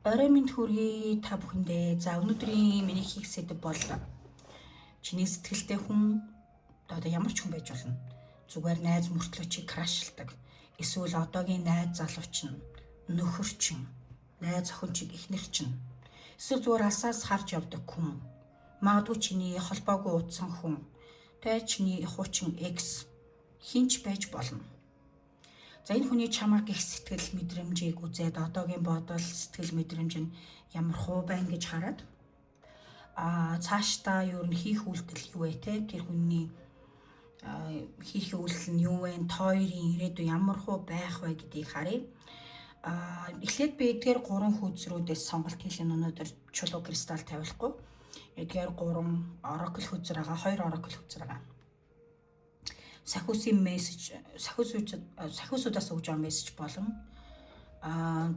Орой минь хүргэе та бүхэндээ. За, өнөөдрийн миний хийх сэдэв бол чиний сэтгэлтэй хүн одоо ямар ч хүн байж болно. Зүгээр найз мөртлөө чи crush лдаг. Эсвэл одоогийн найз залуу чинь, нөхөр чинь, найз охин чинь, эхнэр чинь. Эсвэл зүгээр алсаас харж явдаг хүн. Магадгүй чиний холбоогүй удсан хүн. Тэ чиний хуучин ex хэн ч байж болно. За, энэ хүний чамайг их сэтгэл мэдрэмжийг үзээд, одоогийн бодол, сэтгэл мэдрэмж нь ямар хуу байна гэж хараад, цаашдаа юу н хийх үйлдэл юу вэ, те, тэр хүний хийх үйлдэл нь юу вэ, та хоёрын ирээдүй ямар хуу байх вэ гэдгийг харъя. Эхлээд би эдгээр гурван хөзрүүдээс сонголт хийх нь, өнөөдөр чулуу кристалл тавиулахгүй. Эдгээр гурван oracle хөзөр байгаа, хоёр oracle хөзөр байгаа, сахиусын мессеж, сахиусуудаас өгж байгаа мессеж болон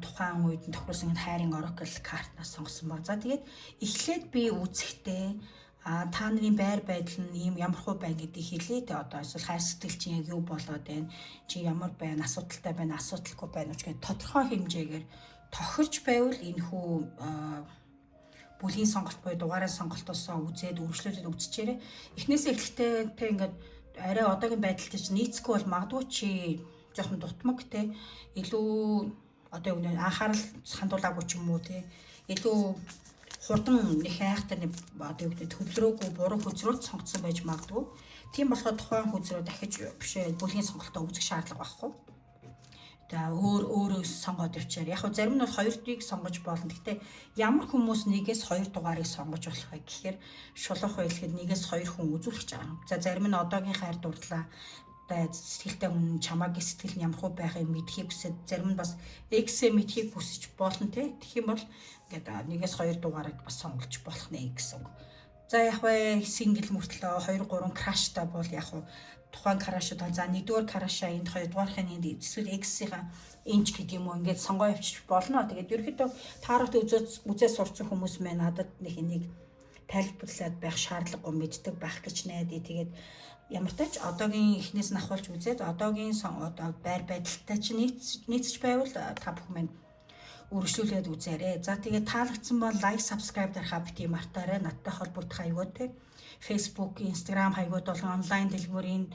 тухайн үед нь тохируулсан хайрын oracle картнаас сонгосон ба. За, тэгээд эхлээд би үзэхдээ та нарын байр байдал нь ийм ямар хуу байна гэдгийг хэлье. Тэ одоо эсвэл хайр сэтгэл чинь яг юу болоод байна? Чи ямар байна? Асуудалтай байна, асуудалгүй байна уу гэх тодорхой хэмжээгээр тохирч байвал энэ хүү бүлгийн сонголт буюу дугаараа сонголтоосоо үзээд үргэлжлүүлээд үзчихээрэй. Эхнээсээ эхлэхдээ тэ ингээд арай одоогийн байдалтай чинь нийцэхгүй бол магадгүй чи жоохон дутмаг, те, илүү одоо юу нэ анхаарал хандуулаагүй ч юм уу, те, илүү хурдан нэг айхтар нэг одоо юу гэдэг төвлөрөөгүй буруу хөзрөөд сонгоцсон байж магадгүй. Тийм болохоор тухайн хөзрөө дахиж бишээ, бүлгийн сонголтоо үзэх шаардлага байхгүй. За, өөр өөрөө сонгоод явчаар. Яг хөө зарим нь бол хоёрдыг сонгож болно. Гэхдээ ямар хүмүүс нэгээс хоёр дугаарыг сонгож болох вэ гэхээр шулуух байлгэд нэгээс хоёр хүн үзүүлэх гэж байгаа. За, зарим нь одоогийн хайр дурлаа сэтгэлтэй хүн чамааг сэтгэл нь ямар хуу байхыг мэдэхийг хүсээд, зарим нь бас ex ээ мэдэхийг хүсэж болно, те. Тэгэх юм бол ингээд нэгээс хоёр дугаарыг бас сонголж болох нэ гэсэн үг. За, яг вэ single мөртлөө 2 3 crush тай бол яг уу тухайн crush ууд, за, нэгдүгээр crush аа энд, хоёрдугаархын энд, эсвэл ex-ийнхаа энд гэдэг юм уу, ингээд сонгоо явчих болно. Тэгээд ерөөхдөө таарот үзээ үзээ сурцсан хүмүүс мэн надад нэг энийг тайлбарлаад байх шаардлагагүй, мэддэг байх гэж найдаа. Тэгээд ямар ч тач одоогийн эхнээс нь ахуулж үзээд одоогийн одоо байр байдалтай чинь нийцэж байвал та бүхэн маань үргэлжлүүлээд үзээрэй. За, тэгээд таалагдсан бол like, subscribe дарахаа бити мартаарай. Надтай холбогдох хаягууд, те, Facebook, Instagram хаягууд болон онлайн дэлгүүрийн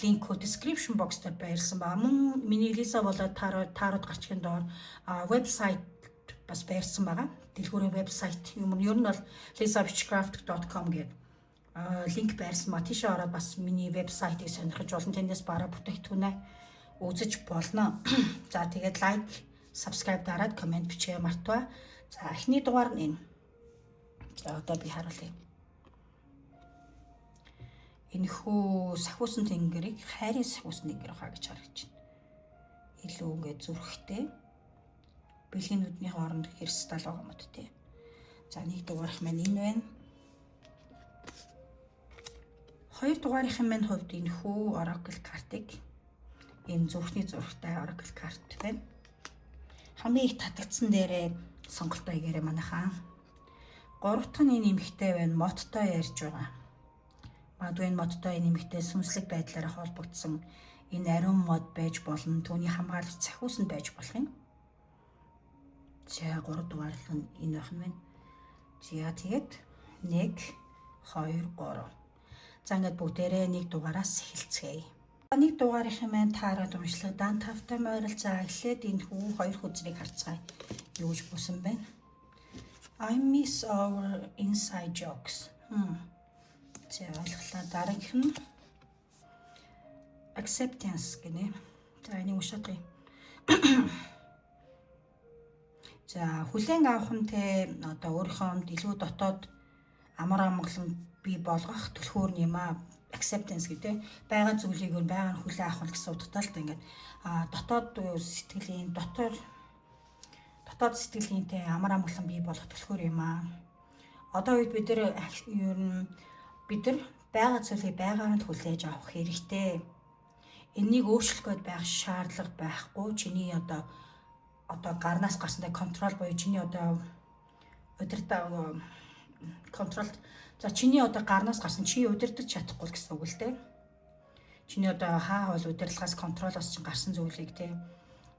link үү description box дээр байрлсан ба. Мөн миний Лиза болоод tarot tarot гарчгийн доор вебсайт бас байрсан байгаа. Дэлгүүрийн вебсайт юм ер нь бол lisawitchcraft.com гэдэг link байрсан ба. Тийшээ ороод бас миний вебсайтыг сонирхож болно. Тэндээс бараа бүтээгдэхүүнээ үзэж болно. За, тэгээд like, subscribe дараад comment бичээ мартваа. За, эхний дугаар нь энэ. За, одоо би харуулъя. Энэхүү сахиусан тэнгэрийг хайрын сахиусан тэнгэр хаа гэж харагдаж байна. Илүү ингээд зүрхтэй. Бэлгийн нүдний хооронд кристалл байгаа мод, тий. За, нэг дугаарх маань энэ байна. Хоёр дугаарынхын маань хувьд энэхүү oracle картыг, энэ зүрхний зурагтай oracle карт байна. Хамгийн их татагдсан дээрээ сонголтоо хийгээрэй, манайхаа. Гурав дахь нь энэ эмэгтэй байна. Модтой ярьж байгаа. Магадгүй энэ модтой, энэ эмэгтэй сүнслэг байдлаараа холбогдсон энэ ариун мод байж болно. Түүний хамгаалагч сахиус нь байж болох юм. За, 3 дугаарлал нь энэ байх нь байна. За, тэгээд 1 2 3. За, ингээд бүгдээрээ нэг дугаараас эхэлцгээе. Нэг дугаарынхын маань таарад уншлага дан тавтай морил. За, эхлээд энэ хүү хоёр хөзрийг харцгаая. Юу гэж бусан байна? I miss our inside jokes. За, ойлголоо. Дараагийнх нь acceptance гинэ. За, энийг уншаад гоё. За, хүлээн авах нь, те, одоо өөрийнхөө өмд илүү дотоод амар амгалан бий болгох түлхүүр юм аа, acceptance гэдэг байгаа зүйлийг нь байгаа нь хүлээн авах гэсэн утгатай л да. Ингээд дотоод сэтгэлийн, дотор дотоод сэтгэлийн, те, амар амгалан бий болгох түлхүүр юм аа. Одоо үед бид нар ер нь бид нар байгаа зүйлийг байгаагаар нь хүлээж авах хэрэгтэй. Энийг өөрчлөх гээд байх шаардлага байхгүй. Чиний одоо гарнаас гарсантай control буюу чиний одоо удирдах control, за, чиний одоо гарнаас гарсан чи удирдах чадахгүй гэсэн үг л дээ. Чиний одоо хаа бол удирдлагаас, control оос чинь гарсан зүйлийг, те,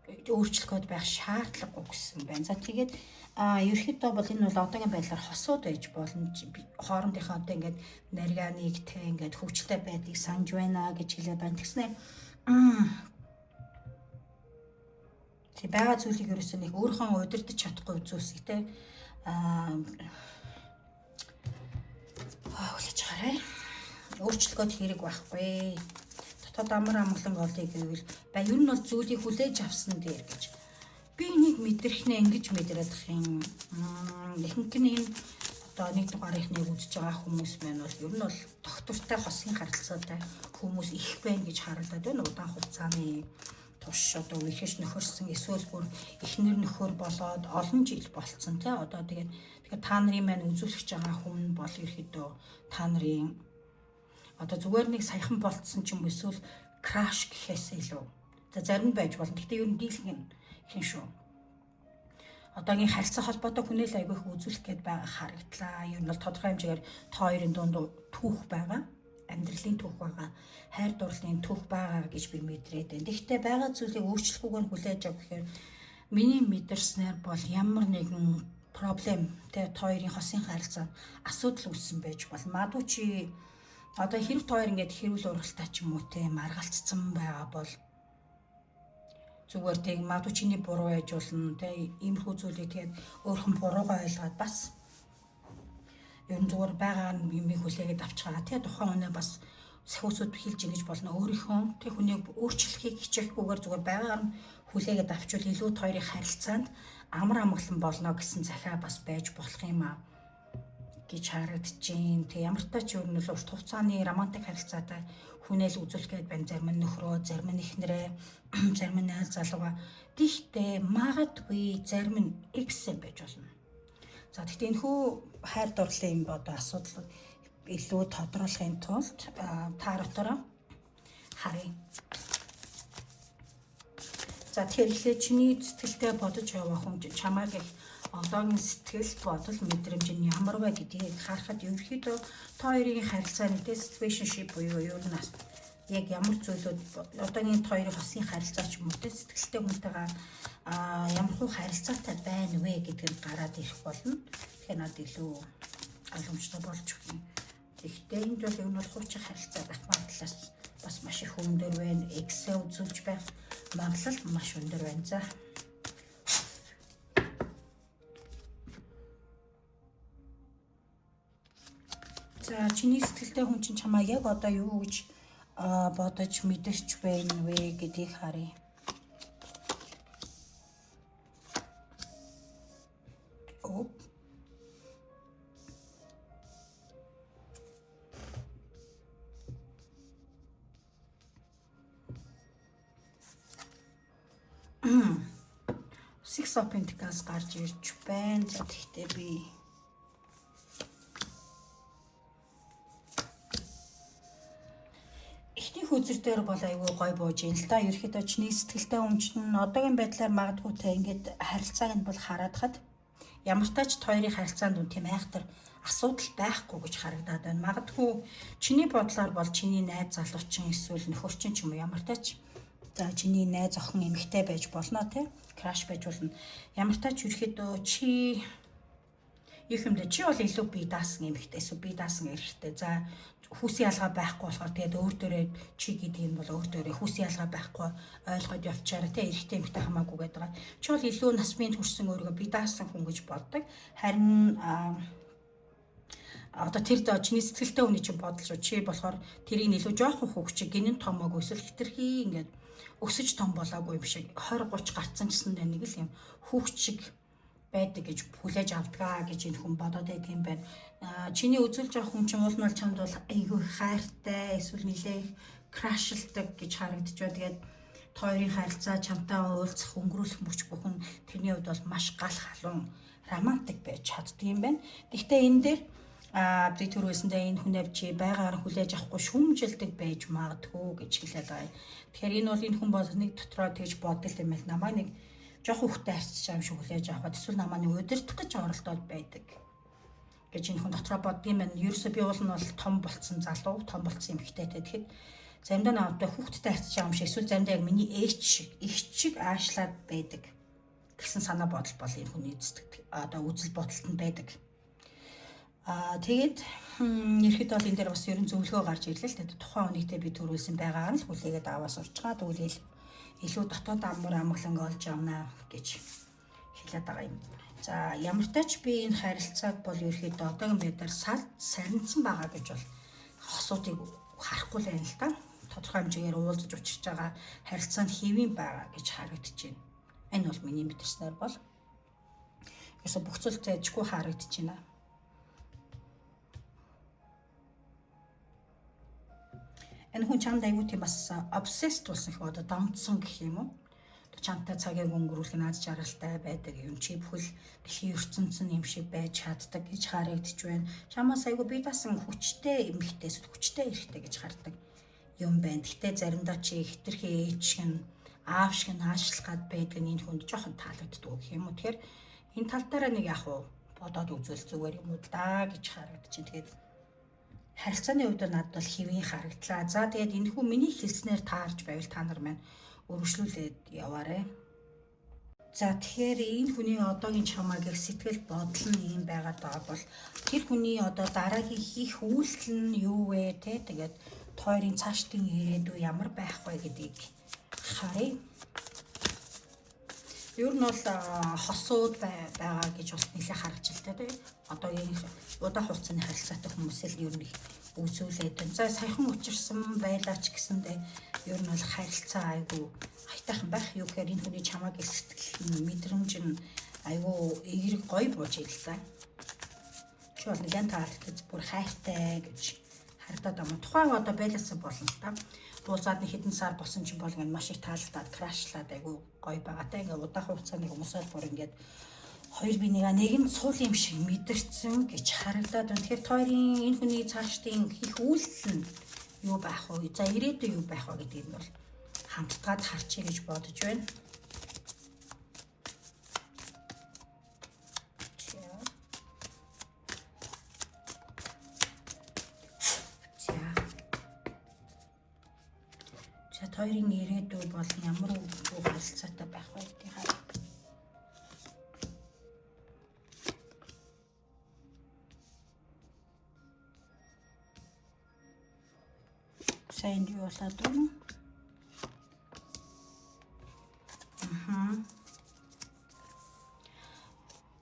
Өөрчлөх гээд байх шаардлагагүй гэсэн байна. За, тэгээд ерөөхдөө бол энэ бол одоогийн байдлаар хосууд байж болно. Хоорондынхоо одоо ингээд наргааныг те ингээд хөгжилтэй байдгийг санаж байна гэж хэлээд байна. Тэгснэ тэг байгаа зүйлийг ерөөсөө нэг өөрийнхөө удирдах чадахгүй зүйлсийг те хүлээж хараа. Өөрчлөлгөөд хэрэг байхгүй. Дотоод амар амгалан олъё гэвэл ба ер нь бол зүйлийг хүлээж авсан дээр гэж. Би энийг мэдрэхнээ ингэж мэдрээд ах юм. Ихэнх нь энэ одоо нэг дугаарынхныг үзэж байгаа хүмүүс маань бол ер нь бол доктортой хосын харилцаатай хүмүүс их байна гэж харагдаад байна. Удаан хугацааны турш одоо үерхэж нөхөрсөн, эсвэл бүр эхнэр нөхөр болоод олон жил болцсон тий. Одоо тэгээд тэгэхээр та нарын маань үзүүлэх байгаа хүн бол ерөөхдөө та нарын одоо зүгээр нэг саяхан болцсон ч юм уу, эсвэл crush гэхээс илүү. За, зарим нь байж болно. Гэхдээ ер нь дийлэх нь хин шүү. Одоогийн харилцаа холбоотой хүнээ л айгүй их үзүүлэх гээд байгаа харагдлаа. Ер нь бол тодорхой хэмжээгээр та хоёрын дунд түүх байгаа, амьдралын түүх байгаа, хайр дурлалын түүх байгаа гэж би мэдрээд байна. Тэгэхдээ байгаа зүйлийг өөрчлөхгүйгээр хүлээж авах гэхээр миний мэдэрснээр бол ямар нэгэн problem те, та хоёрын хосын харилцаа асуудал үүссэн байж бол магадгүй. Чи одоо хэрэг та хоёр ингээд хэрүүл уралтай ч юм уу те, маргалцсан байгаа бол зүгээр тэг магадгүй чиний буруу байж болно те. Иймэрхүү зүйлийг тэгээд өөрхөн буруугаа ойлгоод бас ер нь зүгээр байгаа юмыг хүлээгээд авчгаа те. Тухайн үнэ бас сахиусууд хэлж ингэж болно. Өөрийнхөө тэг хүнийг өөрчлөхийг хичээхгүйгээр зүгээр байгаагаар нь хүлээгээд авчвал илүү та хоёрын харилцаанд амар амгалан болно гэсэн захиа бас байж болох юм аа гэж харагдчихээн. Тэг ямар ч тач ер нь л урт хугацааны романтик харилцаатай хүнэл үзүүлэх гээд байна. Зарим нь нөхрөө, зарим нь эхнэрээ, зарим нь найз залууга. Тэгтээ магадгүй зарим нь ex юм байж болно. За, тэгтээ энэ хүү хайр дурлалын юм одоо асуудал илүү тодруулахын тулд таротороо харъя. За, тэгэхээр эхлээд чиний сэтгэлдээ бодож яваа хүн чамааг их одоогийн сэтгэл бодол мэдрэмж нь ямар вэ гэдгийг харахад ерөнхийдөө та хоёрын харилцаа нэгдээ situationship буюу юу нь яг ямар зүйлүүд одоогийн та хоёрын хосын харилцаа ч юм уу те, сэтгэлтэй хүнтэйгээ ямар хуу харилцаатай байна вэ гэдг нь гараад ирэх болно. Тэгэхээр надад илүү ойлгомжтой болж өгнө. Тэгэхдээ энд бол ер нь бол хуучин харилцаа байх магадлал бас маш их өндөр байна. Ex ээ үзүүлж байх магадлал маш өндөр байна. За. За, чиний сэтгэлтэй хүн чинь чамаа яг одоо юу гэж бодож мэдэрч байна вэ гэдгийг харъя. Оп. Six of Pentacles гарч ирж байна. За, тэгтээ би эхнийх үзэр дээр бол айгүй гой бууж ин л да. Ерөөхдөө чиний сэтгэлтэй хүн чинь одоогийн байдлаар магадгүй те, ингээд харилцааг нь бол хараад хад ямар тач хоёрын харилцаанд үн тийм айхтар асуудал байхгүй гэж харагдаад байна. Магадгүй чиний бодлоор бол чиний найз залуучин эсвэл нөхөрчин ч юм уу, ямар тач, за, чиний найз охин эмэгтэй байж болно те, crush байж болно. Ямар тач ерөөхдөө чи юу юм бэ? Чи бол илүү бие даасан эмэгтэй эсвэл бие даасан эрэгтэй. За, хүүсийн ялгаа байхгүй болохоор тэгээд өөр дөрөө чи гэдэг нь бол өөр дөрөө хүүсийн ялгаа байхгүй ойлгоод явчаараа те, эрэгтэй эмэгтэй хамаагүй гэдэг байгаа. Чи бол илүү нас биед хүрсэн, өөрийгөө бие даасан хүн гэж боддог. Харин одоо тэр доо чиний сэтгэлтэй хүний чинь бодол шүү. Чи болохоор тэрийг илүү жоохон хүүхч, гинэн томоогүй эсвэл хитрхи ингээд өсөж том болоогүй юм шиг, 20 30 гарцсан гэсэн нэг л юм хүүхч шиг байдаг гэж хүлээж авдгаа гэж энэ хүн бодоод байдаг юм байна. Чиний үзүүлж байгаа хүн чинь уул нь бол чамд бол айгүй хайртай эсвэл нилээх crush лдаг гэж харагдаж байна. Тэгээд та хоёрын харилцаа, чамтай уулзах, өнгөрүүлэх мөч бүхэн тэрний хувьд бол маш гал халуун романтик байж чаддаг юм байна. Гэхдээ энэ дээр би түрүүсэндээ энэ хүнээ чи байгаагаар хүлээж авахгүй шүүмжилдэг байж магадгүй гэж хэлээд байгаа. Тэгэхээр энэ бол энэ хүн бол нэг дотроо тэгж боддог юм байна. Намайг нэг жоох хүүхдээ харьцаж байгаа юм шиг хүлээж авахад эсвэл намайг нэг удирдах гэж оролдоод байдаг гэж энэ хүн дотроо боддог юм байна. Ерөөсөө би уул нь бол том болцсон залуу, том болцсон эмэгтэйтэй. Тэгэхэд Заримдаа намтай хүүхэдтэй харьцаж байгаа юм шиг, эсвэл заримдаа яг миний ээж шиг, эгч шиг аашлаад байдаг гэсэн санаа бодол бол энэ хүний сэтгэл, одоо үзэл бодолд нь байдаг. Тэгээд ерхэд бол энэ дээр бас ерөн зөвлөгөө гарч ирлээ л дээ. Тухайн хүнийхтэй би төрүүлсэн байгаагаар нь л хүлээгээд аваа сурчгаа, тэгвэл илүү дотоод амар амгаланг олж авна гэж хэлээд байгаа юм. За, ямар ч би энэ харилцааг бол ерөөхдөө одоогийн байдлаар сарнсан байгаа гэж бол хосуудыг харахгүй л байна л да. Тодорхой хэмжээгээр уулзаж учирч байгаа харилцаа нь хэвийн байгаа гэж харагдаж байна. Энэ бол миний мэдэрснээр бол ерөөсө бүх зүйл зайжгүй харагдаж байна. Энэ хүн чамд айгүй тийм бас obsessed болсон их, одоо донтсон гэх юм уу? Чамтай цагийг өнгөрүүлэх нь аз жаргалтай байдаг юм, чи бүхэл дэлхийн ертөнцийн юм шиг байж чаддаг гэж харагдаж байна. Чамаас айгүй бие даасан хүчтэй эмэгтэй, хүчтэй эрэгтэй гэж хардаг юм байна. Гэхдээ заримдаа чи хэтэрхий ээж шиг нь, аав шиг нь аашлах гад байдаг нь энэ хүнд жоохон таалагддаг гэх юм уу. Тэгэхээр энэ тал дээр нэг яг уу бодоод үзвэл зүгээр юм уу да гэж харагдаж байна. Тэгээд харилцааны хувьд надад бол хэвийн харагдлаа. За, тэгээд энэ хүн миний хэлснээр таарч байвал та нар маань өргөжлүүлээд яваарэ. За, тэгэхээр энэ хүний одоогийн чамайг их сэтгэл бодол нь ийм байгаад байгаа бол тэр хүний одоо дараагийн хийх үйлдэл нь юу вэ те, тэгээд та хоёрын цаашдын ирээдүй ямар байх вэ гэдгийг харъя. Ер нь бол хосууд байгаа гэж бас нэлээд харж л та, тий. Одоогийн удаан хугацааны харилцаатай хүмүүсээ л ер нь их үзүүлээд байна. За, саяхан учирсан байлаа ч гэсэндээ ер нь бол харилцаа айгүй аятайхан байх. Юу гэхээр энэ хүний чамайг сэтгэл мэдрэмж нь айгүй эерэг, гоё бууж ийлээ. Чи бол нэлээд таалагдаж, бүр хайртай гэж харагдаад байгаа. Тухайн одоо байлаасан болно л та. Уулзаад нэг хэдэн сар болсон чинь бол ингээд маш их таалагдаад, crush лаад, айгүй гоё байгаатай. Ингээд удаан хугацааны хүмүүсээр бүр ингээд хоёр биенийгаа нэгэн цул юм шиг мэдэрсэн гэж харагдаад байна. Тэгэхээр та хоёрын, энэ хүний цаашдын хийх үйлдэл нь юу байх вэ? За, ирээдүй юу байх вэ гэдгийг нь бол хамтдаад харчия гэж бодож байна. За. За, та хоёрын ирээдүй бол ямар үг харилцаатай байх вэ гэдгийг харъя. Сайн, юу болоод байна? Ахаа.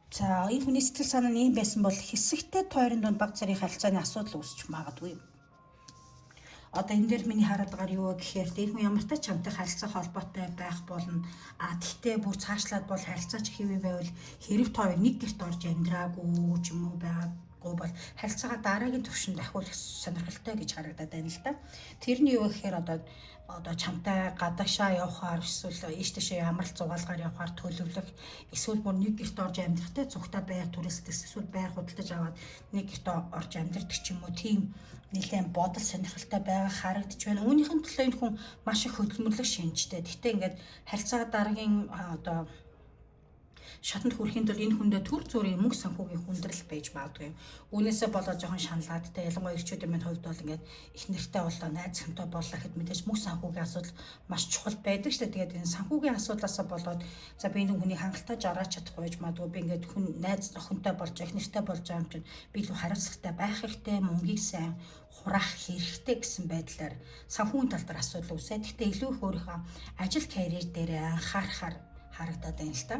За, энэ хүний сэтгэл санаа нь ийм байсан бол хэсэгтээ та хоёрын дунд баг зэргийн харилцааны асуудал үүсч магадгүй. Одоо энэ дээр миний хараад байгаа юу вэ гэхээр энэ хүн ямар ч чамтай харилцаа холбоотой байх болно. А тэгтээ бүр цаашлаад бол харилцаа ч хэвээ байвал, хэрэг та хоёр нэг гэрт орж амьдраагүй ч юм уу байгаагүй бол харилцаагаа дараагийн түвшинд ахиулах сонирхолтой гэж харагдаад байна л да. Тэрний юу гэхээр одоо чамтай гадагшаа явахаар, эсвэл ийш тийшээ амралт зугаалгаар явахаар төлөвлөх, эсвэл бүр нэг гэрт орж амьдрахтай цугтаа байр түрээсдэг, эсвэл байр худалдаж аваад нэг гэрт орж амьдрдаг ч юм уу, тийм нэлээд бодол сонирхолтой байгаа харагдаж байна. Үүнийх нь төлөө энэ хүн маш их хөдөлмөрлөх шинжтэй. Гэхдээ ингээд харилцаа дараагийн одоо шатанд хүрэхийн тулд энэ хүндээ төр зүрийн мөнгө санхүүгийн хүндрэл байж магадгүй. Үүнээсээ болоод жоохон шаналаадтай, ялангуяа эрчүүдийн минь хувьд бол ингээд их нэртэй боллоо, найз хүнтэй боллоо гэхэд мэдээж мөнгө санхүүгийн асуудал маш чухал байдаг шүү дээ. Тэгээд энэ санхүүгийн асуудлаасаа болоод, за, би энэ хүний хангалттай жаргаж чадахгүй байж магадгүй, би ингээд хүн найз охинтой болж, их нэртэй болж байгаа юм чинь би илүү хариуцлагатай байх хэрэгтэй, мөнгийг сайн хураах хэрэгтэй гэсэн байдлаар санхүүгийн тал дээр асуудал үүсээд, гэхдээ илүү их өөрийнхөө ажил карьер дээр анхаарахаар харагдаад байна л та.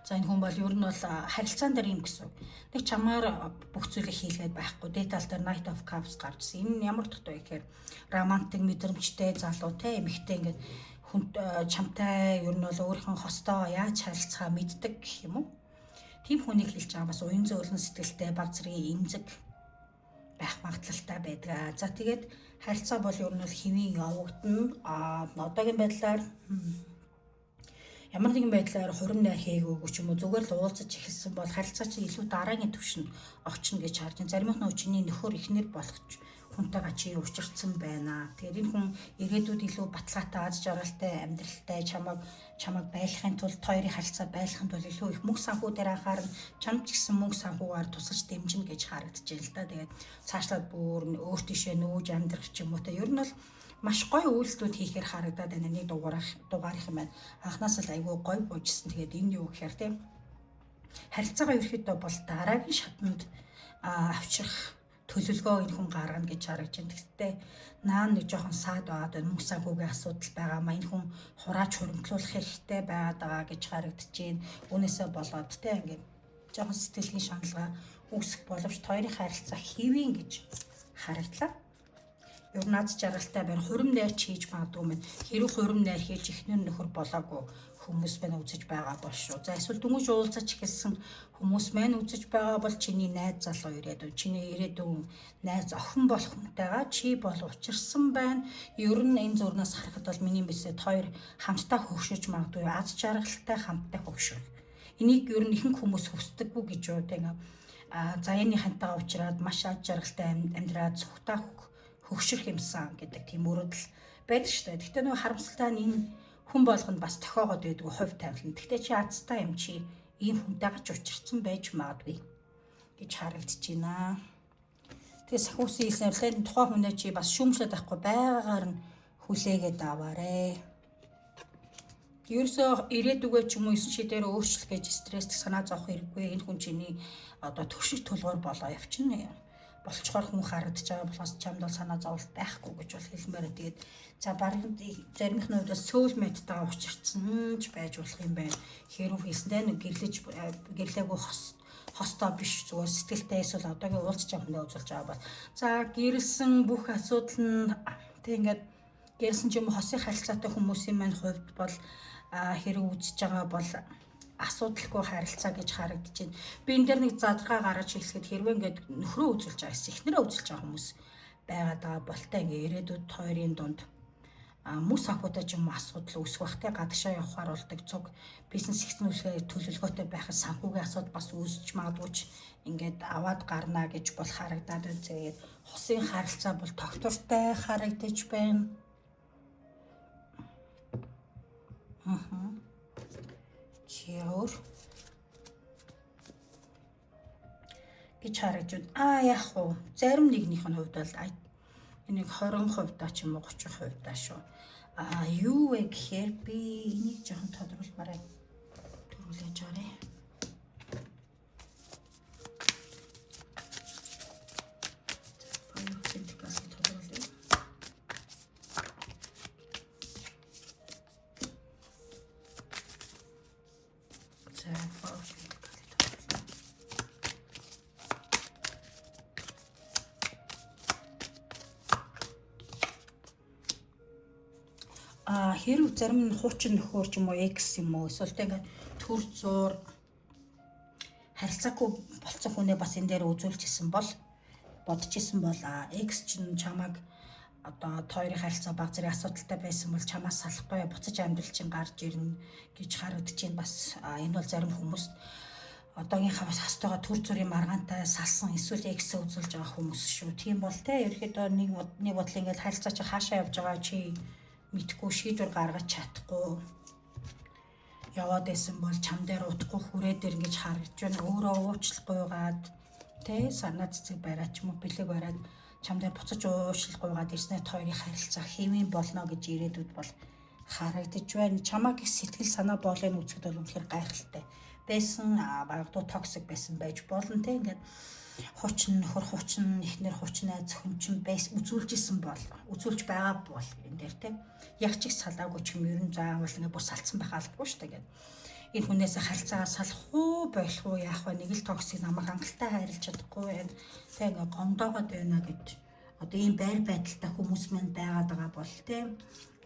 За, энэ хүн бол ер нь бол харилцаан дээр юм гэсэн. Нэг чамаар бүх зүйлийг хийлгээд байхгүй. Дээд тал дээр Knight of Cups гарчсан. Энэ нь ямар утгатай вэ гэхээр романтик мэдрэмжтэй залуу те, эмэгтэй, ингээд хүн чамтай ер нь бол өөрийнхөө хостоо яаж харилцахаа мэддэг гэх юм уу? Тийм хүнийг хэлж байгаа, бас уян зөөлөн сэтгэлтэй, баг зэргийн эмзэг байх магадлалтай байдаг. За, тэгээд харилцаа бол ер нь бол хэвийн явагдана. А одоогийн байдлаар ямар нэгэн байдлаар хурим найр хийгээгүй ч юм уу, зүгээр л уулзаж эхэлсэн бол харилцаа чинь илүү дараагийн түвшинд очно гэж харж байна. Заримх нь чиний нөхөр, эхнэр болох хүнтэйгээ чи учирсан байна. Тэгээд энэ хүн ирээдүйд илүү баталгаатай, аз жаргалтай амьдралтай чамайг байлгахын тулд, хоёрын харилцаа байлгахын тулд илүү их мөнгө санхүү дээр анхаарна. Чамд ч гэсэн мөнгө санхүүгаар тусалж дэмжинэ гэж харагдаж байна л да. Тэгээд цаашлаад бүр өөр тийшээ нүүж амьдрах ч юм уу те. Ер нь бол маш гоё үйлдэлүүд хийхээр харагдаад байна. Нэг дугаарх юм байна. Анханаас л айгүй гоё буужсэн. Тэгээд энэ юу гэхээр те, харилцаагаа ерөөхдөө бол дараагийн шатанд авчрах төлөвлөгөө энэ хүн гаргана гэж харагдаж байна. Гэхдээ наа нэг жоохон саад байгаад байна. Мөнгө санхүүгийн асуудал байгаа маа энэ хүн хурааж хуримтлуулах хэрэгтэй байгаад байгаа гэж харагдаж байна. Үүнээсээ болоод те ингээд жоохон сэтгэлийн шаналгаа үүсэх боловч хоёрын харилцаа хэвийн гэж харагдлаа. Ер нь аз жаргалтай байна. Хурим найр ч хийж магадгүй мэн. Хэрэг хурим найр хийж эхнэр нөхөр болоогүй хүмүүс маань үзэж байгаа бол шүү. За эсвэл дөнгөж уулзаж эхэлсэн хүмүүс маань үзэж байгаа бол чиний найз залуу ирээдүйн, чиний ирээдүйн найз охин болох хүнтэйгээ чи бол учирсан байна. Ер нь энэ зурнаас харахад бол миний мэдсэд хоёр хамтдаа хөгшөж магадгүй, аз жаргалтай хамтдаа хөгшөх. Энийг ер нь ихэнх хүмүүс хүсдэггүй гэж юу те ингээ. За энэ хантайгаа уучраад маш аз жаргалтай амьдраад цухтаа хөгшрөх юмсан гэдэг тийм мөрөдөл байдаг шүү дээ. Гэхдээ нөгөө харамсалтай нь энэ хүн болгонд бас тохиогоод байдаг хувь тавилан. Гэхдээ чи азтай юм чи ийм хүнтэйгээ ч учирсан байж магадгүй гэж харагдаж байна. Тэгээ сахиусын хэлсэн тухайн хүнээ чи бас шүүмжлээд авахгүй байгаагаар нь хүлээгээд аваарэ. Ерөөсөө ирээдүгээ ч юм уу 9 ши дээр өөрчлөх гэж стресс санаа зовох хэрэггүй. Энэ хүн чиний одоо төвшиг тулгуур болоо явчихна. Болчхоор хүн харагдаж байгаа болохоос чамд бол санаа зовлт байхгүй гэж бол хэлмээр. Тэгээд за бараг заримх нь хувьд soulmate-тайгаа учирсан ч байж болох юм байна. Хэрв хийсэндээ нэг гэрлэж гэрлээгүй хостой биш зүгээр сэтгэлтэй эсвэл одоогийн уулзч байгаа хүнээ үзүүлж байгаа бол за гэрэлсэн бүх асуудал нь тэг ингээд гэрэлсэн ч юм уу хосын харилцаатай хүмүүсийн маань хувьд бол хэрэг үзэж байгаа бол асуудалгүй харилцаа гэж харагдаж байна. Би энэ дээр нэг задаргаа гаргаж хэлэхэд хэрвээ ингээд нөхрөө үзүүлж байгаа эсвэл эхнэрээ үзүүлж байгаа хүмүүс байгаад байгаа болтой ингээд ирээдүйд хоёрын дунд мөс санхүүтэй ч юм уу асуудал үүсэх бахтай гадагшаа явахаар болдог цуг бизнес ихснүүлэхээ төлөвлөгөөтэй байхад санхүүгийн асуудал бас үүсч магадгүй ч ингээд аваад гарна гэж бол харагдаад байна. Тэгээд хосын харилцаа бол тогтвортой харагдаж байна. Чи өөр гэж харагдаж байна. Яг уу зарим нэгнийх нь хувьд бол энийг 20% ч юм уу 30% шүү. Юу вэ гэхээр би энийг жоохон тодруулмаар байна. Төрүүлээж аваарэ. Хэрв зарим нь хуучин нөхөр ч юм уу экс юм уу эсвэл тэ ингээд төр зуур харилцаагүй болцсон хүнээ бас энэ дээр үзүүлж исэн бол бодож исэн бол экс чинь чамайг одоо хоёрын харилцаа баг зэрэг асуудалтай байсан бол чамаас салахгүй буцаж амьдрал чинь гарч ирнэ гэж харагдаж байна. Бас энэ бол зарим хүмүүст одоогийн хастайгаа төр зүрийн маргаантай салсан эсвэл экс үзүүлж байгаа хүмүүс шүү. Тийм бол те ерөөхдөө нэг бодлоо ингээд харилцаа чи хаашаа явж байгаа чи мэдхгүй шийдвэр гаргаж чадахгүй яваад байсан бол чам дээр утахгүй хүрээ дээр ингэж харагдаж байна. Өөрөө уучлахгүйгаад тэ санаа цэцэг бариад ч юм уу бэлэг бариад чам дээр буцаж уучлахгүйгаад ирснээр хоёрын харилцаа хэвийн болно гэж ирээдүйд бол харагдаж байна. Чамайг их сэтгэл санаа боолыг үзэхэд бол үнэхээр гайхалтай байсан. Магадгүй toxic байсан байж болно те ингээд хуучин нөхөр, хуучин эхнэр, хуучин найз хүн чинь байс үзүүлж исэн бол үзүүлж байгаа бол энэ дээр те яг ч их салаагүй ч юм ер нь заавал ингээд бүр салцсан байх албагүй шүү дээ. Энэ хүнээс харилцаагаа салах уу болох уу яах вэ, нэг л toxic намайг хангалттай хайрлаж чадахгүй байна те ингээд гомдоогоод байна гэж одоо ийм байр байдалтай хүмүүс маань байгаад байгаа бол те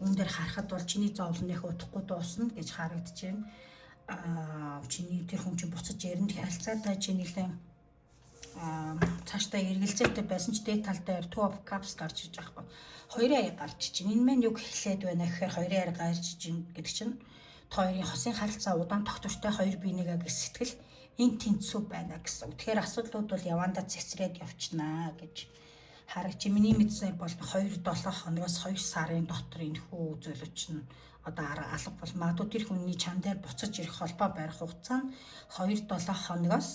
үүн дээр харахад бол чиний зовлон их удахгүй дуусна гэж харагдаж байна. Чиний тэр хүн чинь буцаж ярина, харилцаатай чи нэлээд цаашдаа эргэлзээтэй байсан ч дээд тал дээр two of cups гарч иж байгаа хгүй. Хоёрын аяг гарч иж чинь. Энэ маань юу гэхлээд байна гэхээр хоёрын аяг гарч иж гэдэг чинь хоёрын хосын харилцаа удаан тогтвортой хоёр биенийгээ гэж сэтгэл эн тэнцүү байна гэсэн. Тэгэхээр асуудлууд бол явандаа цэцрээд явчихнаа гэж Харагч миний мэдсээр бол 2 7 хоногоос 2 сарын дотор энэхүү үзүүлэгч нь одоо алга бол магадгүй тэр хүний чам дээр буцаж ирэх холбоо барих хугацаа нь 2 7 хоногоос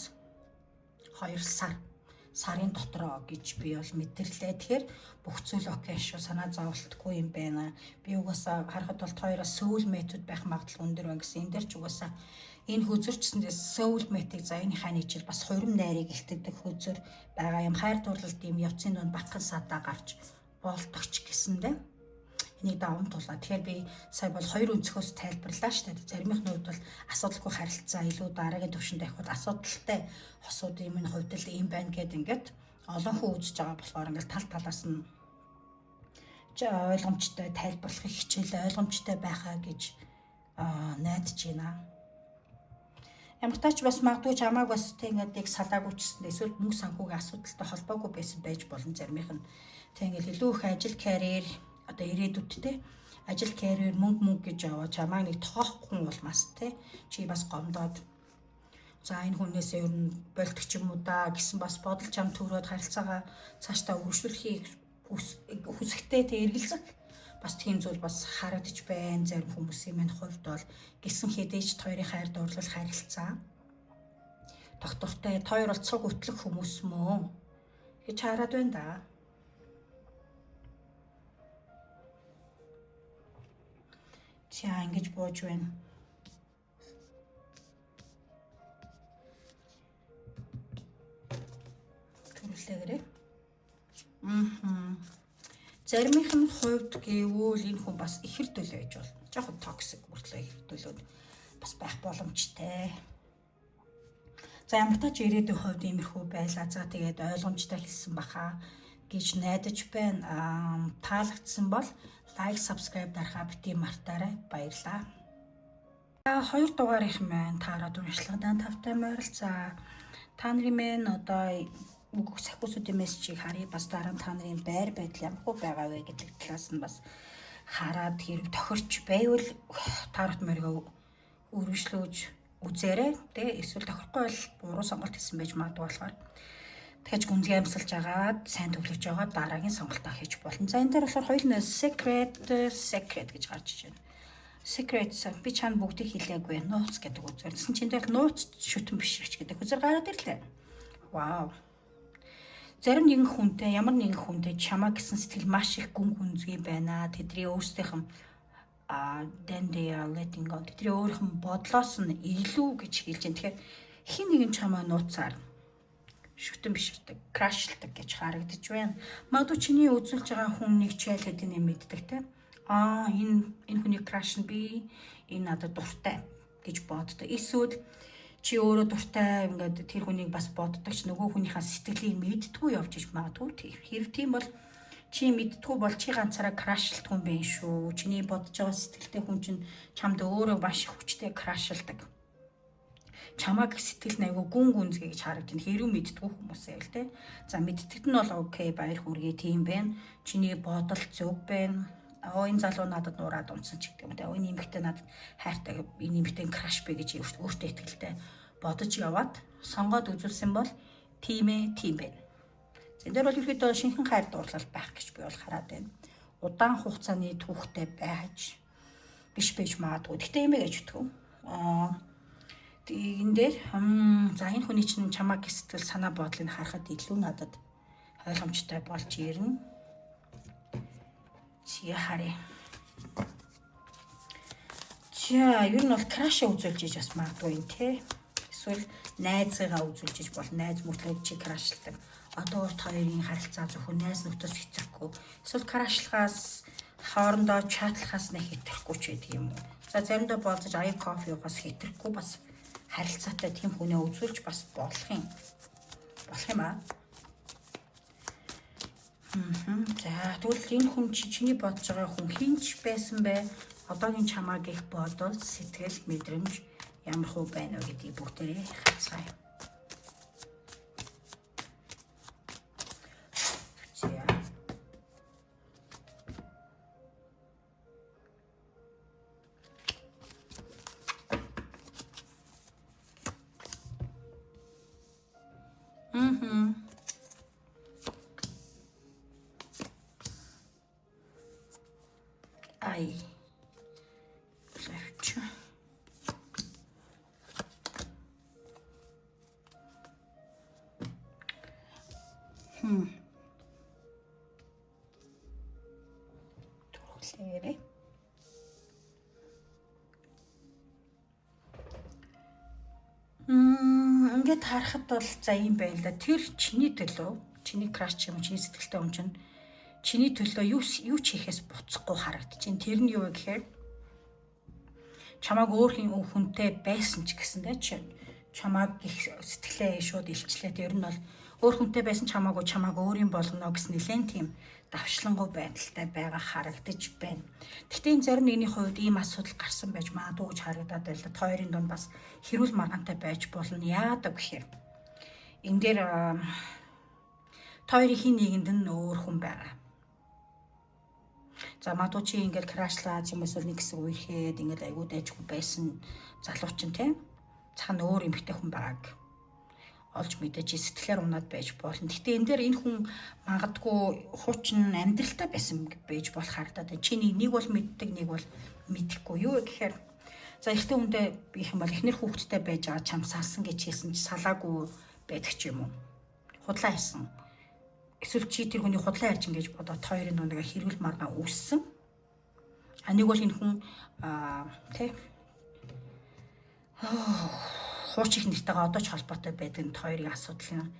2 сарын дотроо гэж би бол мэдэрлээ. Тэгэхээр бүх зүйл okay шүү. Санаа зовлтгүй юм байна. Би угаасаа харахад бол хоёроос soul mate-үүд байх магадлал өндөр байна гэсэн. Энэ дээр ч угаасаа энэ хөзөрчсөндөө soul mate-ийг за энэ хааны жил бас хурим найрыг илтгэдэг хөзөр байгаа юм. Хайр дурлалт юм явцын дунд багхан садаа гарч болтогч гэсэндээ энийг даван тулаа. Тэгэхээр би сая бол хоёр өнцгөөс тайлбарлаа шүү дээ. Заримынхны хувьд бол асуудалгүй харилцаа илүү дараагийн түвшинд авах бол асуудалтай хосуудын минь хувьд л ийм байна гэд ингээд олон хүн үзэж байгаа болохоор ингээд тал талаас нь ойлгомжтой тайлбарлахыг хичээлээ ойлгомжтой байхаа гэж найдаж байна. Ямар тач бас магадгүй чамааг бас тэг ингээд яг салаагүй ч гэсэн эсвэл мөнгө санхүүгийн асуудалтай холбоогүй байсан байж болно заримынх нь. Тэг ингээд илүү их ажил карьер одоо ирээдүйдтэй ажил карьер мөнгө мөнгө гэж яваа чамааг нэг тоохгүй улмаас те чи бас гомдоод за энэ хүнээсээ ер нь болдог ч юм уу да гэсэн бас бодол чам төрөөд харилцаагаа цаашдаа өргөжлүүлэхийг хүсэхтэй те эргэлзэх бас тийм зүйл бас харагдаж байна зарим хүмүүсийн минь хувьд бол гисэн хэдий ч хоёрын хайр дурлал харилцаа тогтвортой хоёр бол цуг хөтлөх хүмүүс мөн гэж хараад байна да. За ингэж бууж байна. Төрүүлээгээрэй. Заримынх нь хувьд гэвэл энэ хүн бас ихэр төлөө байж болно. Жохон toxic мөртлөө ихэр төлөөд бас байх боломжтой. За ямар тач ирээдүйн хувьд иймэрхүү байлаа. За тэгээд ойлгомжтой хэлсэн баха гэж найдаж байна. Таалагдсан бол like, subscribe дарахаа бити мартаарай. Баярлалаа. За хоёр дугаарынх маань таарад уншлагадан тавтай морилцаа. Та нарын мэн одоо үг сахиусуудын мессежийг харъя. Бас дараа нь та нарын байр байдал ямар хөө байгаа вэ гэдэг талаас нь бас хараад хэрэг тохирч байвал тарот морьгоо өргөжлөөж үзээрэй. Тэ эсвэл тохирохгүй бол буруу сонголт хийсэн байж магадгүй болохоор тэгэж гүнзгий амьсгалж агаад сайн төвлөрж байгаа дараагийн сонголтоо хийж болно. За энэ дээр болохоор хоёул secret secret гэж гарч иж байна. Secret би чанд бүгдийг хэлээгүй нууц гэдэг үзээр. Тэсэн чинь дээр нууц шүтэн биш ч гэдэг үзээр гараад ирлээ. Вау. Зарим нэгэн хүнтэй ямар нэгэн хүнтэй чамаа гэсэн сэтгэл маш их гүн гүнзгий байна. Тэдний өөрсдийнх нь then they are letting go. Тэдний өөрийнх нь бодлоос нь илүү гэж хэлж байна. Тэгэхээр хин нэгэн чамаа нууцаар шүтэн биширдэг, crush лдаг гэж харагдаж байна. Магадгүй чиний үзүүлж байгаа хүн нэг ч аль хэдийн мэддэг те. Аа энэ энэ хүний crush нь би энэ надад дуртай гэж боддог. Эсвэл чи өөрөө дуртай ингээд тэр хүнийг бас боддог ч нөгөө хүнийхээ сэтгэлийг мэддэггүй явж иж магадгүй. Хэрв тийм бол чи мэддэггүй бол чи ганцаараа crush лдаг хүн байх шүү. Чиний бодож байгаа сэтгэлтэй хүн чинь чамд өөрөө маш их хүчтэй crush лдаг. Чамааг сэтгэл нь айгүй гүн гүнзгий гэж харагдана. Хэрв мэддэггүй хүмүүсээ л те. За мэддэгт нь бол okay баяр хүргэе тийм байна. Чиний бодол зөв байна. Оо энэ залуу надад нуураад унтсан ч гэдэг юм те. Энэ эмэгтэй надад хайртай, энэ эмэгтэй crush бэ гэж өөртөө итгэлтэй бодож яваад сонгоод үзүүлсэн бол тийм ээ, тийм байна. За энэ дээр бол ерөөдөө шинэхэн хайр дурлал байх гэж би бол хараад байна. Удаан хугацааны түүхтэй байж биш байж магадгүй. Гэхдээ юм гэж бодгүй. Аа энэ дээр за энэ хүний чинь чамааг сэтгэл санаа бодлыг харахад илүү надад ойлгомжтой болж ирнэ. Чи харъя. За ер нь бол crush үзүүлж иж бас магадгүй юм те. Эсвэл найзыгаа үзүүлж иж бол найз мөртлөө чи crush лдаг. Одоо урт хоёрын харилцаа зөвхөн найз нөхдөс хэцэрхгүй. Эсвэл crush лахаас хоорондоо чатлахаас нэг хэцэрхгүй ч байдаг юм уу. За заримдаа болзож аяг кофе уухаас хэцэрхгүй бас харилцаатай тийм хүнээ үзүүлж бас болох юм. Болох юм аа. За тэгвэл энэ хүн чи чиний бодож байгаа хүн хинч байсан бэ? Одоогийн чамааг их бодол, сэтгэл, мэдрэмж ямар хуу байна вэ гэдгийг бүгдээрээ хацгаая. За. Мм. Түрхлээрээ. Ингээд харахад бол за юм байна л да. Тэр чиний төлөө, чиний crush ч юм уу, чиний сэтгэлтэй хүн чинь чиний төлөө юу ч хийхээс буцахгүй харагдчихээн. Тэр нь юу вэ гэхээр чамааг өөр хүнтэй байсан ч гэсэндээ чи чамааг их сэтгэлээ шууд илчлээ. Тэр нь бол өөр хүнтэй байсан ч хамаагүй чамааг өөрийн болгоно гэсэн нэлээд тийм давшлангуй байдалтай байгаа харагдаж байна. Гэхдээ энэ зарим нэгний хувьд ийм асуудал гарсан байж магадгүй гэж харагдаад байлаа. Та хоёрын дунд бас хэрүүл маргаантай байж болно. Яагаад гэхээр энэ дээр та хоёрын хин нэгэнд нь өөр хүн байгаа. За магадгүй чи ингээл крашлаа юм эсвэл нэг хэсэг үерхэд ингээл айгуу дайжгүй байсан залуу чинь те цаана өөр эмэгтэй хүн байгааг олж мэдээж сэтгэлээр унаад байж болно. Гэхдээ энэ дээр энэ хүн магадгүй хуучин амьдралтай байсан байж болох харагдаад байна. Чи нэг бол мэддэг, нэг бол мэдэхгүй. Юу гэхээр за эрэгтэй хүндээ их юм бол эхнэр хүүхэдтэй байж байгаа чам салсан гэж хэлсэн чи салаагүй байдаг ч юм уу. Худлаа хийсэн. Эсвэл чи тэр хүний худлаа ярьж ингэж бодоод хоёрын дунд хэрүүл маргаан үүссэн. А нэг бол энэ хүн тэ хуучин их нэртэйгээ одоо ч холбоотой байдаг нь хоёрын асуудал юм.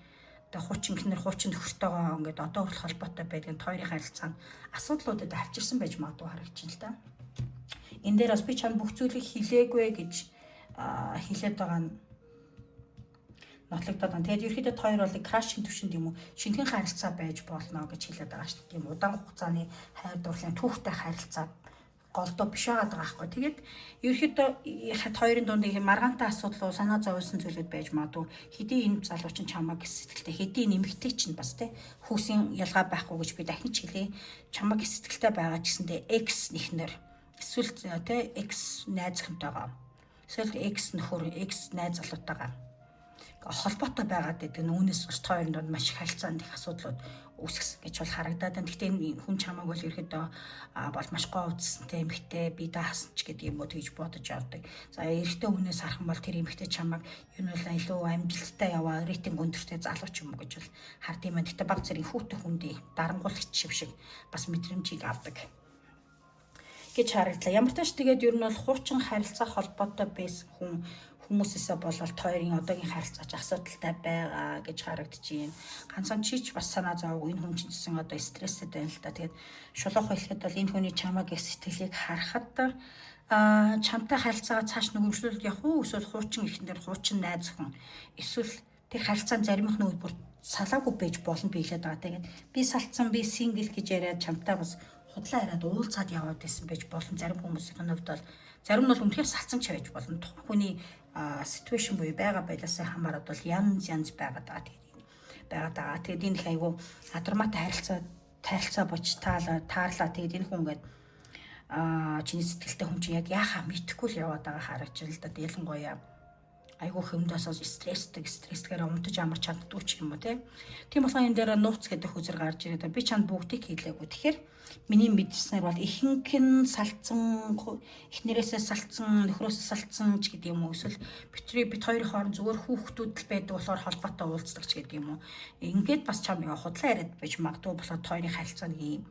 Одоо хуучин гэнэр хуучин нөхөртөөгөө ингээд одоо хүртэл холбоотой байдаг нь хоёрын харилцаа нь асуудлуудад авчирсан байж магадгүй харагдаж байна л да. Энэ дээр бас би чанд бүх зүйлийг хилээгүй гэж хилээд байгаа нь нотлогдоод байна. Тэгээд ерөөхдөө та хоёр бол крашийн түвшинд юм уу шинэхэн харилцаа байж болно гэж хэлээд байгаа шүү дээ. Тийм удаан хугацааны хайр дурлалын түүхтэй харилцаа голдоо биш байгаа байхгүй. Тэгээд ерөөхдөө хат хоёрын дунд их маргаантай асуудал уу санаа зовсон зүйлүүд байж магадгүй. Хэдий энэ залуу чинь чамайг сэтгэлтэй, хэдий нэмэгтэй чинь бас те хүүсийн ялгаа байхгүй гэж би дахин ч хэлье. Чамайг сэтгэлтэй байгаа ч гэсэндээ X нэхнэр эсвэл те X найз хүнтэйгээ эсвэл X нөхөр, X найз залуутайгаа холбоотой байгаад байдаг нь үүнээс бас та хоёрын дунд маш их харилцаанд их асуудлууд үүсгэсэн гэж бол харагдаад байна. Гэхдээ энэ хүн чамааг бол ерөөдөө бол маш гоо үзсэнтэй эмэгтэй би даасан ч гэдэг юм уу тэгж бодож явдаг. За эрэгтэй хүнээс харах юм бол тэр эмэгтэй чамааг юу нь бол илүү амжилттай яваа рейтинг өндөртэй залуу ч юм уу гэж бол хард юм байна. Гэхдээ баг зэрэг хүүтэн хүндий дарангуулагч юм шиг бас мэдрэмжийг авдаг гэж харагдлаа. Ямар ч тач тэгээд ер нь бол хуучин харилцаа холбоотой байсан хүн хүмүүсээсээ болол хоёрын одоогийн харилцаач асуудалтай байгаа гэж харагдаж байна. Ганцхан чи ч бас санаа зовоогүй энэ хүн чинь гэсэн одоо стресстэй байна л да. Тэгээд шулуух хэлэхэд бол энэ хүний чамайг их сэтгэлийг харахад чамтай харилцаагаа цааш нөгөөжлүүлж явах уу эсвэл хуучин ихнэр хуучин найз хүн эсвэл тэр харилцаанд заримх нь бүр салаагүй байж болно биелээд байгаа. Тэгээд би салцсан би сингл гэж яриад чамтай бас худлаа яриад уулзаад яваад байсан байж болно. Зарим хүмүүсийн хувьд бол зарим нь бол үнэхээр салцсан ч байж болно. Тухайн хүний ситуашн буюу байгаа байдлаасаа хамаарат бол янз янз байгаад байгаа. Тэгээд байгаад байгаа. Тэгээд энэ их айгу адармаатай харилцаа боч таарлаа. Тэгээд энэ хүн ингээд чиний сэтгэлтэй хүн чинь яг яхаа мэдэхгүй л яваад байгаа харагдаж л да. Ялангуяа айгүй хөмдөөс стресстэйгээр унтаж амарч чаддгүй ч юм уу те. Тийм болохоор энэ дээр нууц гэдэг хөзөр гарч ирээд би чанд бүгдийг хэлээгүй. Тэгэхээр миний мэдсэнээр бол ихэнх нь салцсан, эхнэрээсээ салцсан, нөхрөөсөө салцсан ч гэдэг юм уу эсвэл бит хоёрын хооронд зүгээр хүүхдүүд л байдаг болохоор холбоотой уулздаг ч гэдэг юм уу. Ингээд бас чам нэг худлаа яриад байж магадгүй болохоор хоёрын харилцаа нэг юм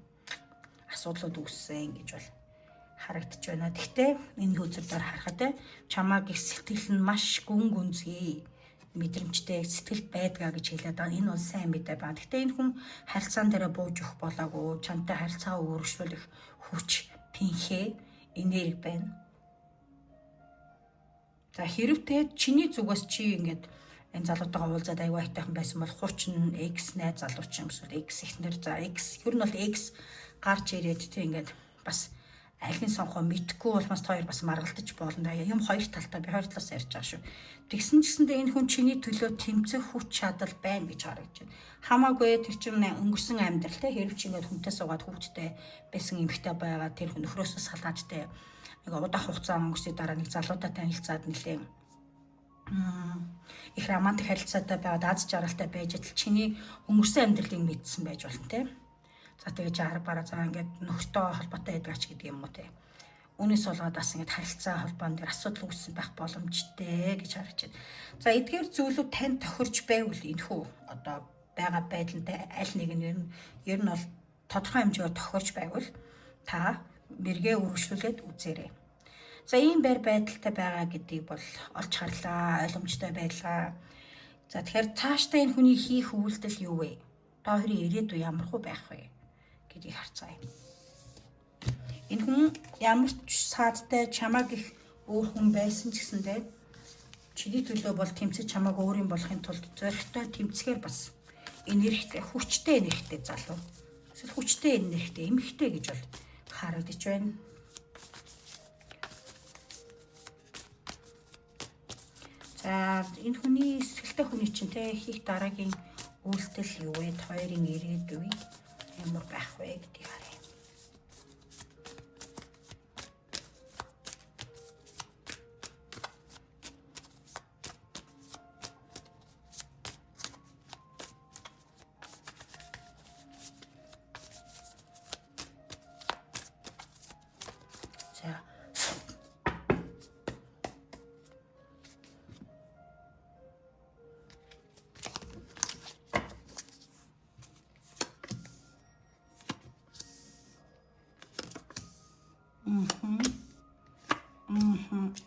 асуудлууд үүссэн гэж бол харагдаж байна. Гэхдээ энэ хөзөр дээр харахад те чамааг их сэтгэл нь маш гүн гүнзгий мэдрэмжтэй сэтгэл байдгаа гэж хэлээд байгаа. Энэ бол сайн мэдээ байна. Гэхдээ энэ хүн харилцаан дээр бууж өгөх болоогүй, чамтай харилцаа өөрчлөх хүч, пинхээ, энерги байна. За хэрвээ чиний зүгээс чи ингээд энэ залуутайгаа уулзаад аюу айтайхан байсан бол хуучин X найз залуу ч юм эсвэл X ихнэр за X ер нь бол X гарч ирээд те ингээд бас аль нь сонгохоо мэдхгүй улмаас та хоёр бас маргалдаж болно. Юм хоёр талтай би хоёр талаас ярьж байгаа шүү. Тэгсэн ч гэсэндээ энэ хүн чиний төлөө тэмцэх хүч чадал байна гэж харагдаж байна. Хамаагүй тэр чинь өнгөрсөн амьдрал те хэрв чи ингээд хүнтэй суугаад хүүхдтэй байсан эмэгтэй байгаа тэр хүн нөхрөөсөө салаад те нэг удаан хугацаа өнгөрсний дараа нэг залуутай танилцаад нэлээ их романтик харилцаатай байгаад аз жаргалтай байж адил чиний өнгөрсөн амьдралыг мэдсэн байж болно те. За тэгэж арга бараа за ингээд нөхөртөө холбоотой байдаг ч гэдэг юм уу те. Үүнээс болоод бас ингээд харилцаа холбоон дээр асуудал үүссэн байх боломжтой гэж харагдаж байна. За эдгээр зүйлүүд танд тохирч байвал энэхүү одоо байгаа байдалтай аль нэг нь ер нь бол тодорхой хэмжээгээр тохирч байвал та мэргээ үргэлжлүүлээд үзээрэй. За, ийм байр байдалтай байгаа гэдгийг бол олж харлаа, ойлгомжтой байлаа. За, тэгэхээр цаашдаа энэ хүний хийх үйлдэл юу вэ? Та хоёрын ирээдүй ямар хуу байх вэ гэдгийг харцгаая. Энэ хүн ямар ч саадтай чамааг их өөр хүн байсан ч гэсэндээ чиний төлөө бол тэмцэж, чамааг өөрийн болохын тулд зоригтой тэмцэхээр бас энергитэй, хүчтэй энергитэй залуу. Эсвэл хүчтэй энергитэй эмэгтэй гэж бол харагдаж байна. За, энэ хүний сэтгэлтэй хүний чинь те хийх дараагийн үйлдэл юу вэ? Хоёрын ирээдүй ямар байх вэ гэдгийг харъя. За.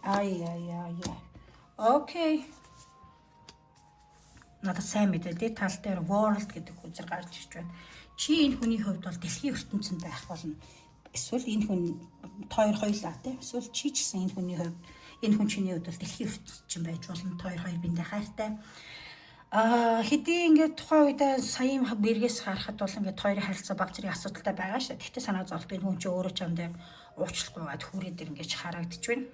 Ай ай ай ай. Okay. Надад сайн мэдээ дээд тал дээр world гэдэг үзэр гарч ирж байна. Чи энэ хүний хувьд бол дэлхийн ертөнцөнд байх болно. Эсвэл энэ хүн хоёр хоёлаа тийм. Эсвэл чи ч гэсэн энэ хүний хувьд, энэ хүн чиний хувьд бол дэлхийн ертөнцийн байж болно. Хоёр хоёр биендээ хайртай. Хэдий ингээд тухайн үедээ саяын мэргээс харахад бол ингээд хоёрын харилцаа баг зэрэг асуудалтай байгаа шүү. Гэхдээ санаа зовлт энэ хүн чи өөрөө чам дээр уучлахгүйгээд хүрээ дээр ингээд харагдаж байна.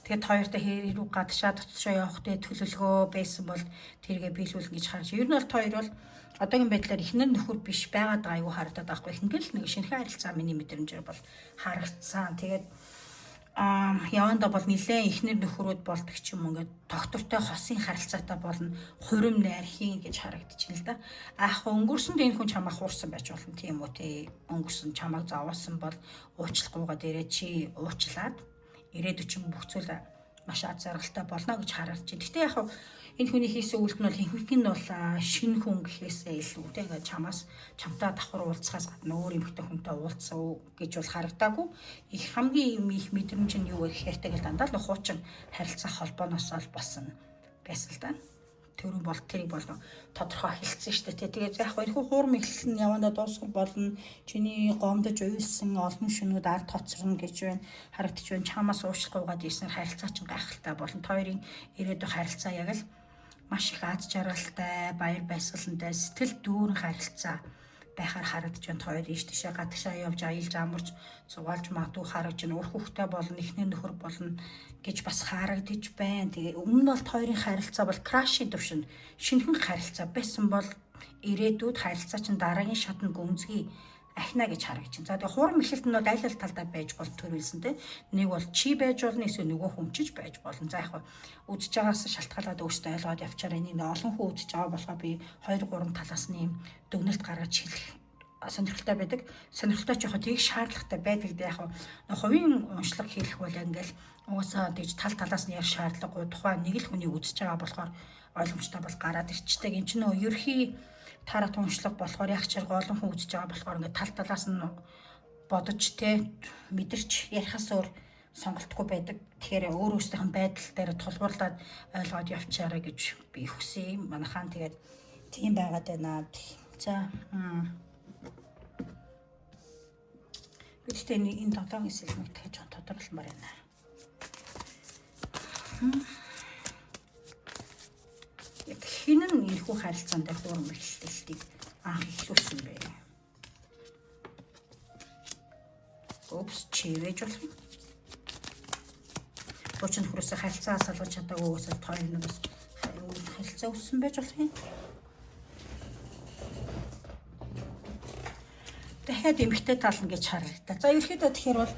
Тэгээд хоёртой хэрэг рүү гадшаа дотшоо явах тэ төлөвлөгөө байсан бол тэргээ биелүүлнэ гэж харж. Ер нь бол хоёр бол одоогийн байдлаар эхнэр нөхөр биш байгаад байгаа айгу харагдаад байхгүй. Ихэнх л нэг шинэхэн харилцаа миний мэдрэмжээр бол харагдсан. Тэгээд явандаа бол нэлээд эхнэр нөхрүүд болдог ч юм ингээд доктортой хосын харилцаатай болно, хурим найрхийн гэж харагдчихэв л да. А яг өнгөрсөнд энэ хүн чамайг хуурсан байж болно, тийм үү те. Өнгөрсөн чамайг зовоосон бол уучлахгүйгээд ирээ чи уучлаад ирээдүйд чинь бүх зүйл маш аз жаргалтай болно гэж харагдаж байна. Гэтэ яг энэ хүний хийсэн үйлдэл нь бол ихэнх нь бол шинэ хүн гэхээсээ илүү те ингээд чамаас чамтай давхар уулзахаас гадна өөр эмэгтэй хүнтэй уулзсан гэж бол харагдаагүй. Их хамгийн юм их мэдрэмж нь юу вэ гэхээр тэгэл дандаа л хуучин харилцах холбооноос л болсон байсан л да. Тэрүүн бол тэрийг бол тодорхой хэлсэн шүү дээ. Тэгээд яг энэ хуурам эхлэл нь явандаа дуусах болно. Чиний гомдож уйлсан олон шөнүүд ард хоцорно гэж байна. Харагдчих байна. Чамаас уучлахгүйгээд ирсэн харилцаа чинь гайхалтай болно. Та хоёрын ирээдүйн харилцаа яг л маш их аз жаргалтай, баяр баясгалантай, сэтгэл дүүрэн харилцаа байхаар харагдаж байна. Хоёр ийш тийшээ гадагшаа явж аялж амарч зугаалж магадгүй харагдаж байна. Үр хүүхдээ болно, эхнэр нөхөр болно гэж бас харагдаж байна. Тэгээ өмнө нь бол хоёрын харилцаа бол crush ийн төвшөнд шинэхэн харилцаа байсан бол ирээдүйд харилцаа чинь дараагийн шатнд гүнзгий ахина гэж харагдаж байна. За, тэгээ хурам эхлэлт нь бол аль аль талдаа байж бол төрүүлсэн те. Нэг бол чи байж болно, эсвэл нөгөө хүмчиж байж болно. За, яг үзэж байгаас шалтгаалаад өөрсдөө ойлгоод явчаараа. Энийг олон хүн үзэж байгаа болохоор би 2 3 талаас нь юм дүгнэлт гаргаж хэлэх сонирхолтой байдаг. Сонирхолтой ч яг тийг шаардлагатай байдаг. Яг хувийн уншлага хийх бол ингээл угаасаа тэгж тал талаас нь ярих шаардлагагүй, тухайн нэг л хүнийг үзэж байгаа болохоор ойлгомжтой бол гараад ирчдэг. Энд чинь нөгөө ерхий тарат уншлага болохоор яг чарга олон хүн үзэж байгаа болохоор ингээд тал талаас нь бодож те мэдэрч ярихаас өөр сонголтгүй байдаг. Тэгэхээр өөр өөрсдийнх нь байдал дээр тулгуурлаад ойлгоод явчаарай гэж би хүсье. Манайхаан тэгээд тийм байгаад байна. За, би тэгтээ энэ долоон эсэлмэг дахиж тодруулмаар байна. Яг хэн нь энэхүү харилцаанд хуурам эхлэлтийг анх эхлүүлсэн бэ? Oops, чи байж болох юм. Хуучин нөхрөөсөө харилцаа салгаж чадаагүй уусаа хоёр нь бас харилцаа үүссэн байж болох юм. Дахиад эмэгтэй тал нь гэж харагдаа. За, ерөөхдөө тэгэхээр бол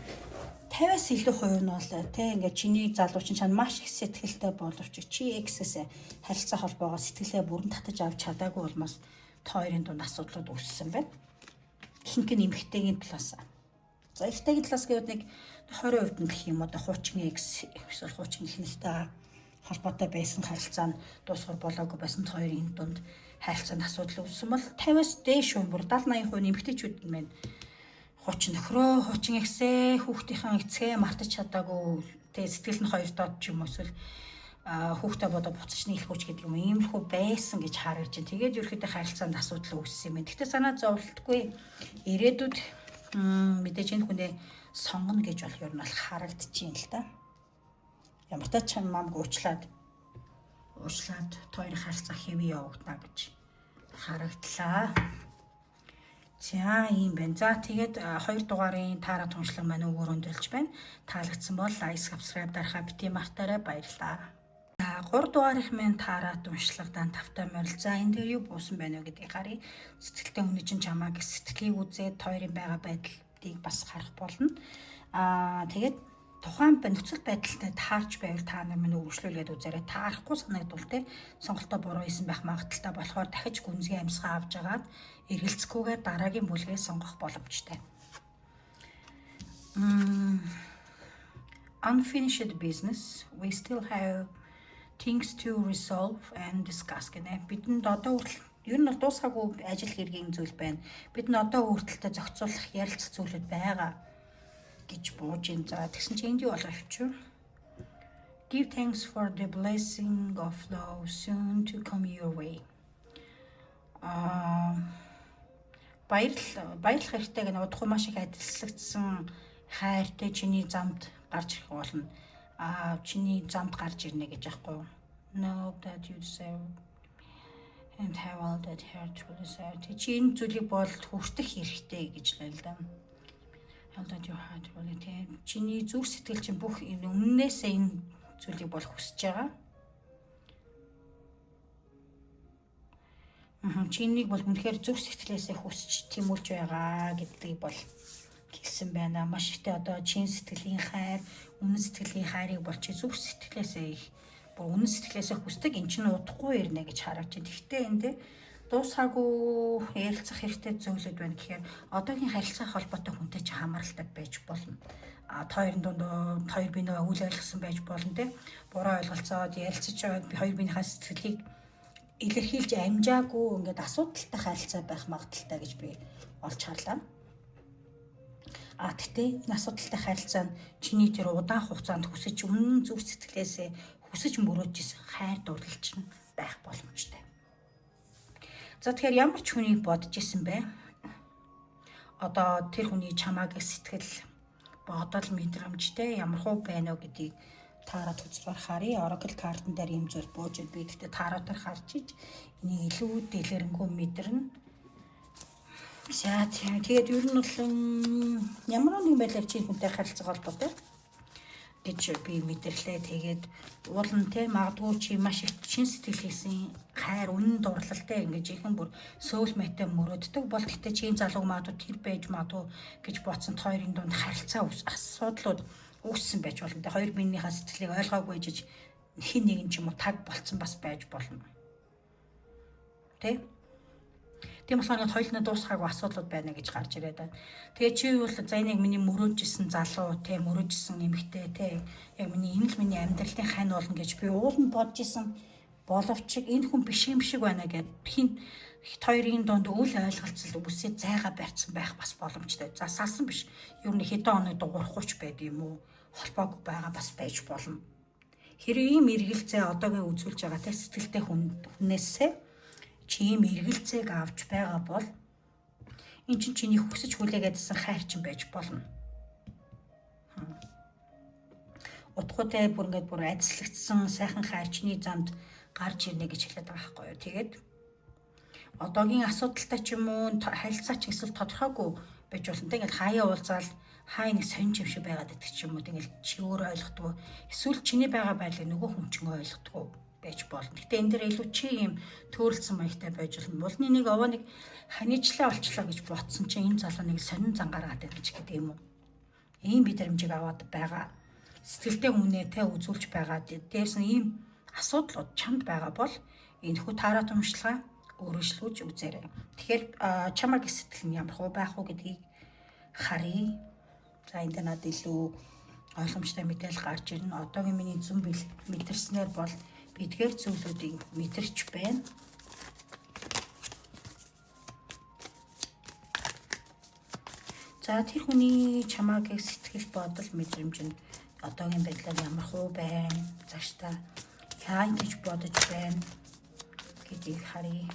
50-аас илүү хувь нь бол тэ ингээд чиний залуу чинь чанд маш их сэтгэлтэй боловч чи ex ээс харилцаа холбоогоо сэтгэлээ бүрэн татаж авч чадаагүй улмаас та хоёрын дунд асуудлууд үүссэн байна. Ихэнх нь эмэгтэйгийн талаас. За, эрэгтэйгийн талаас гэвэл нэг 20% нь гэх юм уу да хуучин ex эсвэл хуучин эхнэртэй холбоотой байсан харилцаа нь дуусгар болоогүй байсан, хоёрын дунд харилцаанд асуудал үүссэн бол 50-аас дээш хүн, бүр 70 80% эмэгтэйчүүд нь байна. Хуучин нөхрөө, хуучин эксээ, хүүхдийнхээ эцгээ мартаж чадаагүй, тэ, сэтгэл нь хоёр доод ч юм уу, эсвэл хүүхдээ бодоо буцаж нийлэх үуч гэдэг юм, иймэрхүү байсан гэж харагдаж байна. Тэгээд ерөөхдөө харилцаанд асуудал үүссэн юм байна. Гэхдээ санаа зовлтгүй, ирээдүйд мэдээж энэ хүнээ сонгоно гэж бол ер нь бол харагдаж байна л да. Ямар ч тач мамг уучлаад уучлаад хоёрын харилцаа хэвээ явагдана гэж харагдлаа. За, ийм байна. За, тэгээд хоёр дугаарын таараа туншлаг маань өгөөр өндөрлж байна. Таалагдсан бол like, subscribe дарахаа бити мартаарай. Баярлалаа. За, 3 дугаарынх маань таараа уншлагадан тавтай морил. За, энэ дээр юу буусан байна вэ гэдгийг харъя. Сэтгэлтэй хүний чинь чамааг сэтгэлийг үзээд хоёрын байгаа байдлыг бас харах болно. Тэгээд тухайн нөхцөл байдалтай таарч байвал та нар минь үргэлжлүүлээд үзээрэй. Таарахгүй санагдвал, те, сонголтоо буруу хийсэн байх магадлалтай болохоор дахиж гүнзгий амьсгаа авч агаад эргэлзэхгүйгээ дараагийн бүлгээ сонгох боломжтой. Unfinished business. We still have things to resolve and discuss гэнэ. Бидэнд одоо хүртэл ер нь бол дуусгаагүй ажил хэргийн зүйл байна. Бид нь одоо хүртэлтэй зохицуулах, ярилцах зүйлүүд байгаа гэж бууж ин. За, тэгсэн чинь энд юу болоо явчих. Give thanks for the blessing of love soon to come your way. Баярлах хэрэгтэй гэнэ, удахгүй маш их адислагдсан хайртай чиний замд гарч ирэх болно. Чиний замд гарч ирнэ гэж аахгүй юу? Know that you deserve and have all that heart truly desire. Чи энэ зүйлийг бол хүртэх хэрэгтэй гэж л л да. All that your heart truly, тийм. Чиний зүрх сэтгэл чинь бүх энэ өмнөөсөө энэ зүйлийг бол хүсэж байгаа. Чи энийг бол үнэхээр зүрх сэтгэлээсээ хүсэж тэмүүлж байгаа гэдгийг бол хэлсэн байна. Маш ихтэй одоо чин сэтгэлийн хайр, үнэн сэтгэлийн хайрыг бол чи зүрх сэтгэлээсээ их бүр үнэн сэтгэлээсээ хүсдэг. Эн чинь удахгүй ирнэ гэж харагдаж байна. Гэхдээ энэ дуусгаагүй ярилцах хэрэгтэй зүйлүүд байна гэхээр одоогийн харилцаа холбоотой хүнтэй чи хамааралтай байж болно. Та хоёрын дунд хоёр биенээ үл ойлгосон байж болно, те. Буруу ойлголцоод ярилцаж хоёр биенийхээ сэтгэлийг илэрхийлж амжаагүй, ингээд асуудалтай харилцаа байх магадлалтай гэж би олж харлаа. Тэгтээ энэ асуудалтай харилцаа нь чиний тэр удаан хугацаанд хүсэж, үнэн зүрх сэтгэлээсээ хүсэж мөрөөдж исэн хайр дурлал чинь байх боломжтой. За, тэгэхээр ямар ч хүнийг бодож исэн бэ? Одоо тэр хүний чамааг сэтгэл, бодол, мэдрэмжтэй ямар хуу байна уу гэдгийг таарад үзгээр харъя. Oracle картн дээр ийм зүйл бууж, би гэхдээ тараатаар харж иж энийг илүү дэлгэрэнгүй мэдэрнэ. За, тийм. Тэгээд ер нь бол ямар нэгэн байдлаар чи хүнтэй харилцаа холбоотой гэж би мэдэрлээ. Тэгээд уулан, те, магадгүй чи маш их чин сэтгэл хийсэн хайр, үнэн дурлалтай ингэж ихэн бүр soulmate мөрөөддөг бол гэхдээ чи энэ залууг магадгүй тэр байж магадгүй гэж бодсон хоёрын дунд харилцаа асуудлууд үүссэн байж болно. Тэ, хоёр биенийхээ сэтгэлийг ойлгоогүй жиж хин нэгэн ч юм уу таг болцсон бас байж болно. Тэ? Тийм болохоор ингээд хоёулаа дуусгаагүй асуудлууд байна гэж гарч ирээд байна. Тэгээ чи бол за, энийг миний мөрөөджсэн залуу, те, мөрөөджсэн эмэгтэй, те, яг миний энэ л миний амьдралын хань болно гэж би ууланд бодож исэн боловч энэ хүн биш юм шиг байна гэд хин хоёрын дунд үл ойлголцол үсээ зайгаа барьсан байх бас боломжтой. За, салсан биш. Ер нь хэдэн хоног дуурахгүй ч байд юм уу? Холбоогүй байгаа бас байж болно. Хэрэг ийм эргэлзээ одоогийн үзүүлж байгаа, те, сэтгэлтэй хүнээсээ чи ийм эргэлзээг авч байгаа бол эн чинь чиний хүсэж хүлээгээдсэн хайр чинь байж болно. Утгуудаа бүр ингээд бүр адислагдсан сайхан хайр чиний замд гарч ирнэ гэж хэлээд байгаа байхгүй юу. Тэгээд одоогийн асуудалтай ч юм уу, харилцаа ч эсвэл тодорхойгүй байж болно. Тэгэл хаяа уулзаал хаа нэг сонь юм шиг байгаад байдаг ч юм уу. Тэгэл чи өөрөө ойлгохгүй. Эсвэл чиний байгаа байдлыг нөгөө хүн чинь ойлгохгүй байж болно. Гэтэ энэ дээр илүү чи юм төөрөлдсөн маягтай байж болно. Булны нэг овоо нэг ханичлаа олчлоо гэж ботсон чинь энэ залуу нэг сонин зан гаргаад байдаг ч гэдэг юм уу. Ийм мэдрэмжийг аваад байгаа. Сэтгэлтэй хүнээ, те, үзүүлж байгаа. Дээрс нь ийм асуудлууд чамд байгаа бол энэхүү таараа тумшлага өөрөшлүүж үзээрэй. Тэгэхээр чамаг сэтгэл нь ямар хуу байх уу гэдгийг харъя. За, энд надад илүү Ойлгомжтой мэдээлэл гарч ирнэ. Одоогийн миний зүүн мэдэрснээр бол эдгээр зүйлүүдийг мэдэрч байна. За, тэр хүний чамааг сэтгэл бодол мэдрэмж нь одоогийн байдлаар ямар хуу байна? Цаашдаа яа гэж бодож байна гэдгийг харъя.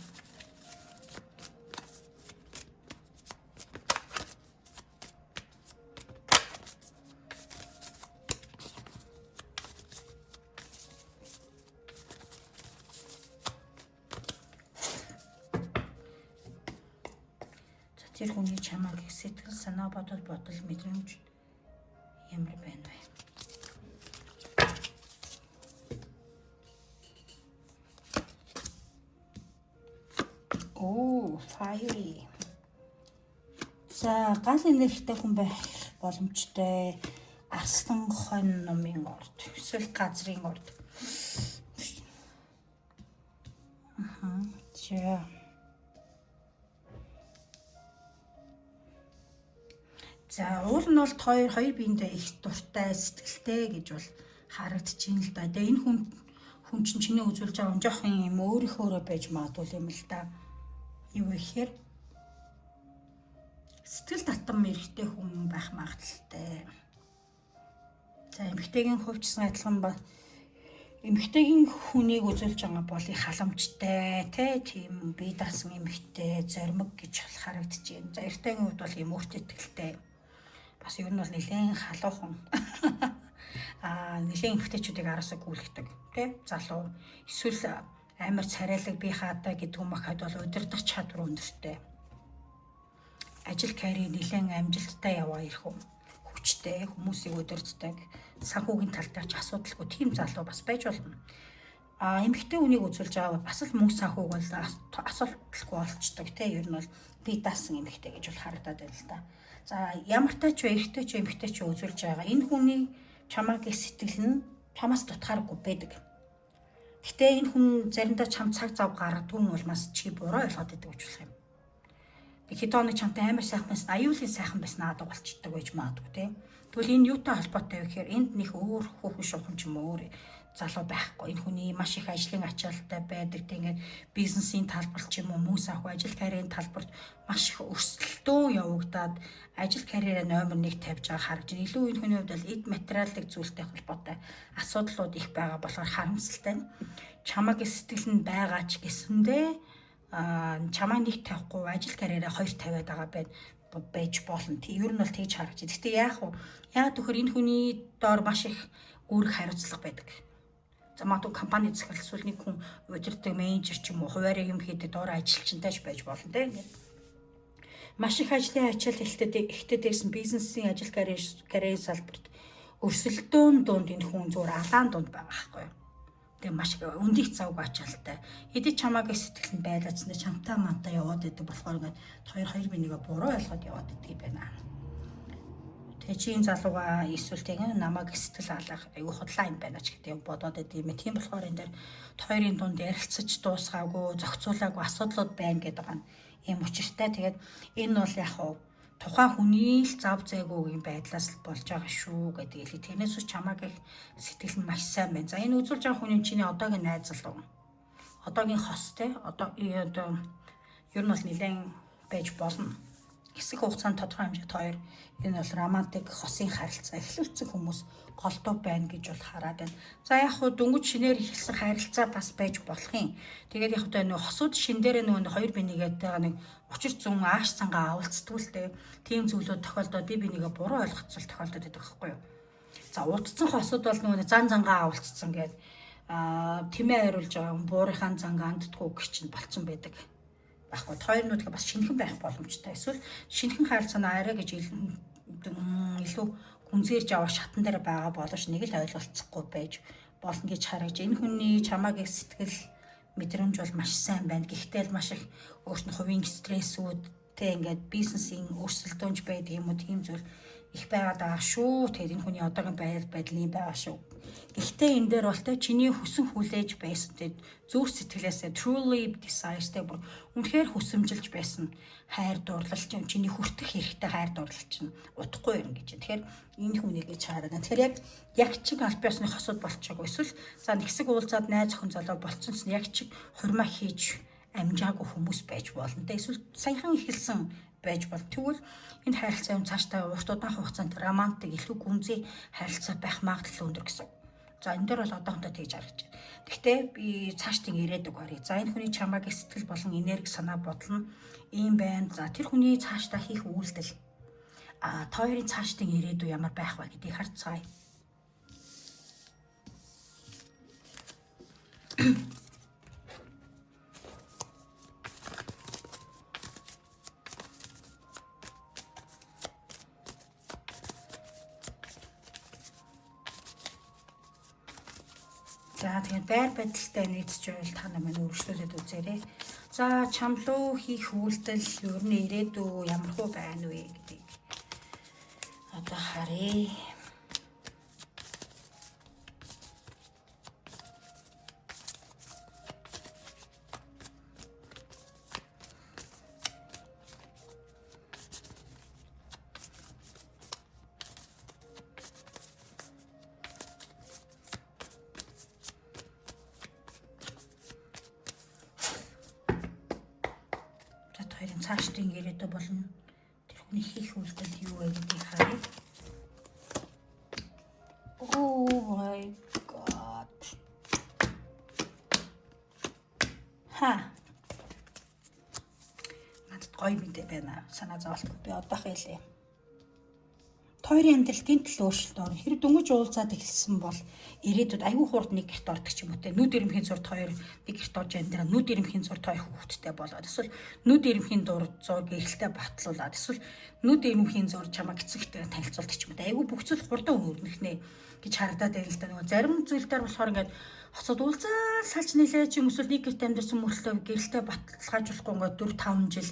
За, тэр хүний чамааг сэтгэл санаа бодол мэдрэмж ямар байна вэ? Оо, fiery. За, гал энергитэй хүн байх боломжтой. Арслан хонь номын урд, эсвэл газрын урд. За. За, уул нь бол хоёр хоёр биендээ их дуртай, сэтгэлтэй гэж бол харагдаж байна л да. Тэгээ энэ хүн чинь чиний үзүүлж байгаа юм жоохон юм өөрийнхөөрөө байж магадгүй юм л да. Юу гэхээр сэтгэл татам эрэгтэй хүн байх магадлалтай. За, эмэгтэйгийн хувьчсан адилхан ба эмэгтэйгийн хүнийг үзүүлж байгаа бол их халамжтай тийм бие даасан эмэгтэй зоримог гэж харагдаж байна. За, эрэгтэйгийн хувьд бол юм өөртөө итгэлтэй. Бас ер нь бол нэлээд халуухан. Нэлээд эмэгтэйчүүдийг араасаа гүйлгдэг залуу. Эсвэл амар царайлаг бие хаатай гэдэг юм ахад бол удирдах чадвар өндөртэй. Ажил карьер нэлээд амжилттай яваа ирэх юм. Хүчтэй, хүмүүсийг удирддаг, санхүүгийн тал дээр ч асуудалгүй тийм залуу бас байж болно. Эмэгтэй хүнийг үзүүлж байгаа бас л мөнгө санхүүг бол асуудалгүй олцдог ер нь бол бие даасан эмэгтэй гэж бол харагдаад байна л да. За, ямар ч вэ, эрэгтэй ч эмэгтэй ч үзүүлж байгаа энэ хүний чамааг сэтгэл нь чамаас дутгааргүй байдаг. Гэтэ энэ хүн заримдаа чам цаг зав гаргадгүй юм улмаас чи буруу ойлгоод идэг гэж болох юм. Тэг хэдэн хоног чамтай амар сайхан байсан, аюулын сайхан байсан аадаг болчдөг байж магадгүй те. Тэгвэл энэ юутай холбоотой вэ гэхээр энд нэх өөр хүүхэн шухан ч юм уу өөр залуу байхгүй. Энэ хүний маш их ажлын ачаалттай байдаг. Тэг ингээд бизнесийн талбар ч юм уу мөнгө санхүү ажил карьерийн талбарт маш их өрсөлдөөн явагдаад ажил карьераа номер 1 тавьж байгаа харагдаж байна. Илүү энэ хүний хувьд бол эд материалын зүйлтэй холбоотой асуудлууд их байгаа болохоор харамсалтай. Чамаг сэтгэл нь байгаа ч гэсэндээ чамаа нэг тавихгүй ажил карьераа хоёр тавиад байгаа байна байж болно. Ер нь бол тэгж харагдаж. Гэхдээ яах вэ? Яг төхөр энэ хүний доор маш их үүрэг хариуцлага байдаг. За, магадгүй компани захирал эсвэл нэг хүн удирддаг менежер ч юм уу хуваарь юм хийдэг доор ажилчинтай ч байж болно те. Ингээд маш их ажлын ачаал ихтэй дээрсэн бизнесийн ажил карьерийн салбарт өрсөлдөөн дунд энэ хүн зүгээр алаан дунд байгаа байхгүй юу? Тэгээ маш өндих завг ачаалтай. Хэдий чамааг сэтгэл нь байлаацсан чамтай мантай яваад идэг болохоор ингээд хоёр хоёр бинийгээ буруу ойлгоод яваад идэг юм байна. Тэгээ чи энэ залууга эсвэл тэгээ намайг сэтгэл алах айгу худлаа юм байна ч гэдэг юм бодоод идэг юм. Тийм болохоор энэ дээр хоёрын дунд ярилцаж дуусгаагүй, зохицуулаагүй асуудлууд байна гэдэг байгаа юм учиртай. Тэгээд энэ бол яг хуу тухайн хүний л зав зайгүй юм байдлаас л болж байгаа шүү гэдэг хэлээ. Тэрнээс ч чамааг их сэтгэл нь маш сайн байна. За, энэ үзүүлж байгаа хүний чиний одоогийн найз залуу. Одоогийн хос те одоо ер нь бол нэлээд байж болно. Хэсэг хугацаанд тодорхой хэмжээнд хоёр энэ бол романтик хосын харилцаа эхлүүлсэн хүмүүс голдуу байна гэж бол хараад байна. За, яг хуу дөнгөж шинээр эхэлсэн харилцаа бас байж болох юм. Тэгээд яг хуу нөгөө хосууд шин дээрээ нөгөө хоёр бинийгээд байгаа нэг учир зүүн ааш цангаа авалцдгүй л дээ. Тийм зүйлүүд тохиолдоод би бинийгээ буруу ойлгоцол тохиолдод байдаг байхгүй юу? За, удцсан хосууд бол нөгөө зан зангаа авалцсан гээд тэмээ хариулж байгаа буурынхаа зангаа анддгүй гэх чинь болцсон байдаг. Байхгүй. Хоёр нь бас шинэхэн байх боломжтой. Эсвэл шинэхэн харилцааны арай гэж илүү гүнзгийрж авах шатан дээр байгаа боловч нэг л ойлголцохгүй байж болно гэж харагдаж. Энэ хүний чамааг их сэтгэл мэдрэмж бол маш сайн байна. Гэхдээ л маш их өөрт нь хувийн стрессүүд тэ ингээд бизнесийн өрсөлдөөнч байдаг юм уу тийм зүйл их байгаад байгаа шүү. Тэгээд энэ хүний одоогийн байдал ийм байгаа шүү. Гэхдээ энэ дээр бол те чиний хүсэн хүлээж байсан те зүрх сэтгэлээсээ truly desires те бүр үнэхээр хүсэмжилж байсан хайр дурлал чинь, чиний хүртэх хэрэгтэй хайр дурлал чинь утгагүй юм гэж. Тэгэхээр энэ хүнийг гэж хараад байна. Тэгэхээр яг чиг аль биесны хосууд болчихоогүй. Эсвэл за нэг хэсэг уулзаад найз охин залуу болцсон чинь яг чиг хурмаа хийж амжаагүй хүмүүс байж болно. Тэ эсвэл саяхан эхэлсэн байж бол. Тэгвэл энэ харилцаа юм цаашдаа урт удаан хугацаанд романтик, илүү гүнзгий харилцаа байх магадлал өндөр гэсэн. За, энэ дээр бол одоохондоо тэгж харагдаж байна. Гэхдээ би цаашдын ирээдүг харъя. За, энэ хүний чамайг сэтгэл болон энерги, санаа бодол нь ийм байна. За, тэр хүний цаашдаа хийх үйлдэл, та хоёрын цаашдын ирээдүй ямар байх вэ гэдгийг харцгаая. За, тэгээд байр байдалтай нийцж байвал та нар маань өргөжлүүлээд үзээрэй. За, чамлуу хийх үйлдэл, ер нь ирээдүй ямар хуу байна вэ гэдгийг одоо харъя. За, та хоёрын цаашдын ирээдүй болон тэр хүний хийх үйлдэл юу вэ гэдгийг харъя. Oh my God. Ха. Надад гоё мэдээ байна. Санаа зоволтгүй би одоох хэлээ. Хоёрын амьдрал гинтэл өөрчлөлт орно. Хэрэг дөнгөж уулзаад эхэлсэн бол ирээдүйд аюу хурд нэг гэрт ордог ч юм уу те. Нүд ирэмхийн зурд хоёр нэг гэрт орж амьдраа, нүд ирэмхийн зурд хоёр хүүхэдтэй болоод, эсвэл нүд ирэмхийн зур гэрэлтэй батлуулаад, эсвэл нүд ирэмхийн зур чамайг эцэгтэй танилцуулдаг ч юм уу те. Аюу бүх зүйл хурдан өрнөх нэ гэж харагдаад байна л да. Нөгөө зарим зүйл дээр болохоор ингээд хоцод уулзаад салж нэлээ ч юм, эсвэл нэг гэрт амьдарсан мөртлөө гэрэлтэй баталгаажуулахгүй ингээд 4 5 жил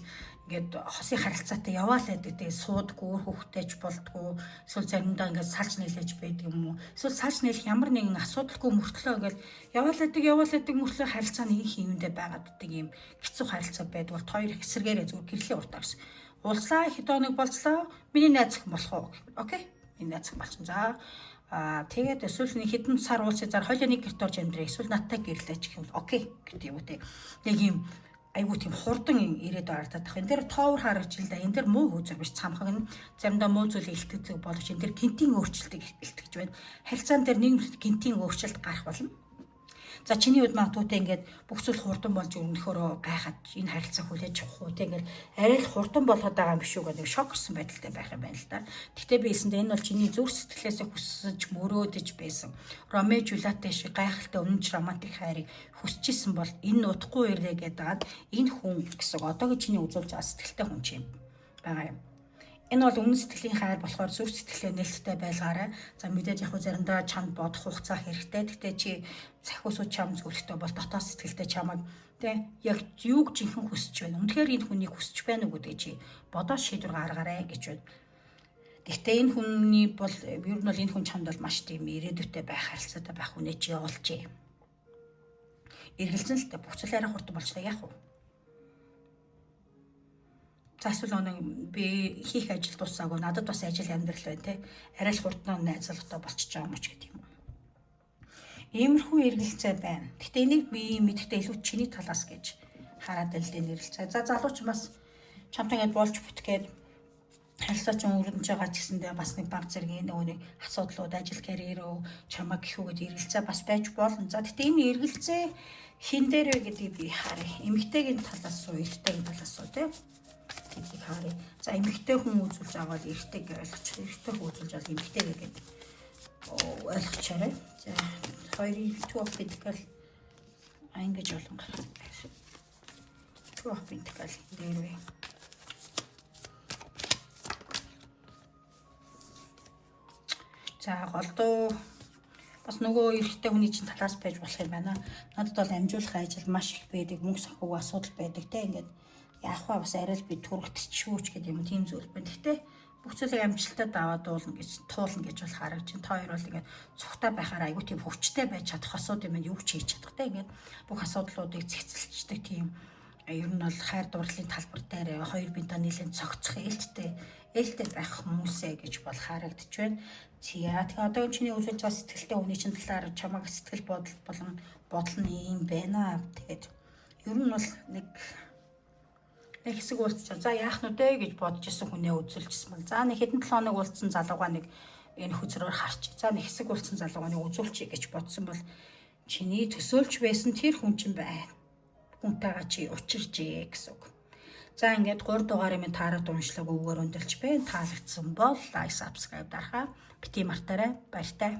ингээд хосын харилцаатай яваал байдаг. Тэгээ суудаггүй, өөр хүүхдтэй ч болдгоо. Эсвэл заримдаа ингээд салж нэлээж байдаг юм уу? Эсвэл салж нэлэх ямар нэгэн асуудалгүй мөртлөө ингээд яваал байдаг, яваал байдаг мөртлөө харилцаа нэг хиймдээ байгаад байдаг юм хэцүү харилцаа байдаг бол хоёр эсрэгээрээ зүгээр гэрлийн уртаа гэсэн. Уулзлаа, хэд хоног болцлоо. Миний найз охин болох уу? Okay. Миний найз охин болчихно. За, тэгээд эсвэл нэг хэдэн сар уулзъя, зар хоёлаа нэг гэрт орж амьдраа, эсвэл надтай гэрлээч гэх юм бол okay гэдэг юм уу те. Яг ийм айгуу тийм хурдан ирээд харагдаад байх. Энэ дээр тоовор харагдаж л да. Энэ дээр муу үзэр биш, цамхаг нь заримдаа муу зүйл илтгэдэг боловч энэ дээр гинтийн өөрчлөлтийг илтгэж байна. Харилцаан дээр нэг гинтийн өөрчлөлт гарах болно. За, чиний үед магадгүй ингээд бүх зүйл хурдан болж өрнөхөөрөө гайхаад энэ харилцаа хүлээж авах уу те, ингээд арай л хурдан болгоод байгаа юм биш үү гэдэг шокерсон байдалтай байх юм байна л да. Гэхдээ би хэлсэндээ энэ бол чиний зүрх сэтгэлээсээ хүсэж мөрөөдөж байсан. Ромео Жулиеттэй шиг гайхалтай үнэнч романтик хайрыг хүсэж исэн бол энэ удахгүй ирнэ гэдэг энэ хүн гэсэн одоогийн чиний үзүүлж байгаа сэтгэлтэй хүн чинь байгаа юм. Энэ бол үнэн сэтгэлийн хайр болохоор зүрх сэтгэлээ нээлттэй байлгаарай. За, мэдээж яг заримдаа чамд бодох хугацаа хэрэгтэй. Гэхдээ чи захиусууд чам зөвлөхтэй бол дотоод сэтгэлдээ чамайг тэ яг юуг жинхэнэ хүсэж байна. Үнэхээр энэ хүнийг хүсэж байна уу гэдгийг чи бодоо шийдвэр гаргаарай гэж байна. Гэхдээ энэ хүний бол ер нь бол энэ хүн чамд бол маш тийм ирээдүйтэй байх, харилцаатай байх хүнээ чи олжээ. Эргэлзэн л та бүх зүйл арай хурдан болчлаа, яах вэ? За, эсвэл нэг би хийх ажил дуусаагүй, надад бас ажил амьдрал байна те. Арай л хурдан найзалгатай болчихж байгаа юм ч гэдэг юм. Иймэрхүү эргэлзээ байна. Гэхдээ энийг би мэдэхдээ илүү чиний талаас гэж хараад л энэ эргэлзээ. За, залууч бас чамтай ингэж болж бүтгээд харилцаа ч өрнөж байгаа ч гэсэндээ бас нэг баг зэргийн нөгөө нэг асуудлууд, ажил, карьер өө, чамайг гэх үү гэдэг эргэлзээ бас байж болно. За, гэхдээ энэ эргэлзээ хэн дээр вэ гэдгийг би харъя. Эмэгтэйгийн талаас уу, эрэгтэйгийн талаас уу те гэдгийг харъя. За, эмэгтэй хүн үзүүлж байгаа бол эрэгтэй гэж ойлгочих. Эрэгтэй хүн үзүүлж байгаа эмэгтэй гэдэг ойлгочоорой. За, хоёрын two of pentacle, ингэж олон гарах. Two of pentacle дээр вэ. За, голдуу бас нөгөө эрэгтэй хүний чинь талаас байж болох юм байна. Надад бол амжуулах ажил маш их байдаг, мөнгө санхүүг асуудал байдаг те, ингээд яах вэ, бас арай л би түрэгдчихүүч гэдэг юм, тийм зүйл байна. Гэхдээ Бүх зүйлийг амжилттай даваад уулна гэж, туулна гэж бол харагдаж байна. Та хоёр бол ингээд цугтай байхаар айгүй тийм хүчтэй байж чадах асуудал юм, юу ч хийж чадах те, ингээд бүх асуудлуудыг цэгцэлждэг тийм, ер нь бол хайр дурлалын талбар дээр хоёр биентэй нийлэн цогцох ээлжтэй ээлтэй байх хүмүүсээ гэж бол харагдаж байна. За, тэгэхээр одоо чиний үзүүлж байгаа сэтгэлтэй хүний чинь талаар чамайг сэтгэл бодол болон бодол нь юм байна. Тэгээд ер нь бол нэг нэг хэсэг уулзчаа. За, яах нь вэ гэж бодож исэн хүнээ үзүүлчихсэн бол за, нэг хэдэн 7 хоног уулзсан залуугаа нэг энэ хөзрөөр харч. За, нэг хэсэг уулзсан залуугаа нэг үзүүлчихье гэж бодсон бол чиний төсөөлж байсан тэр хүн чинь байна. Хүнтэйгээ чи учирчээ гэсэн үг. За, ингээд 3 дугаарын минь таарад уншлаг үүгээр өндөрлөж байна. Таалагдсан бол like, subscribe дарахаа бити мартаарай. Баяртай.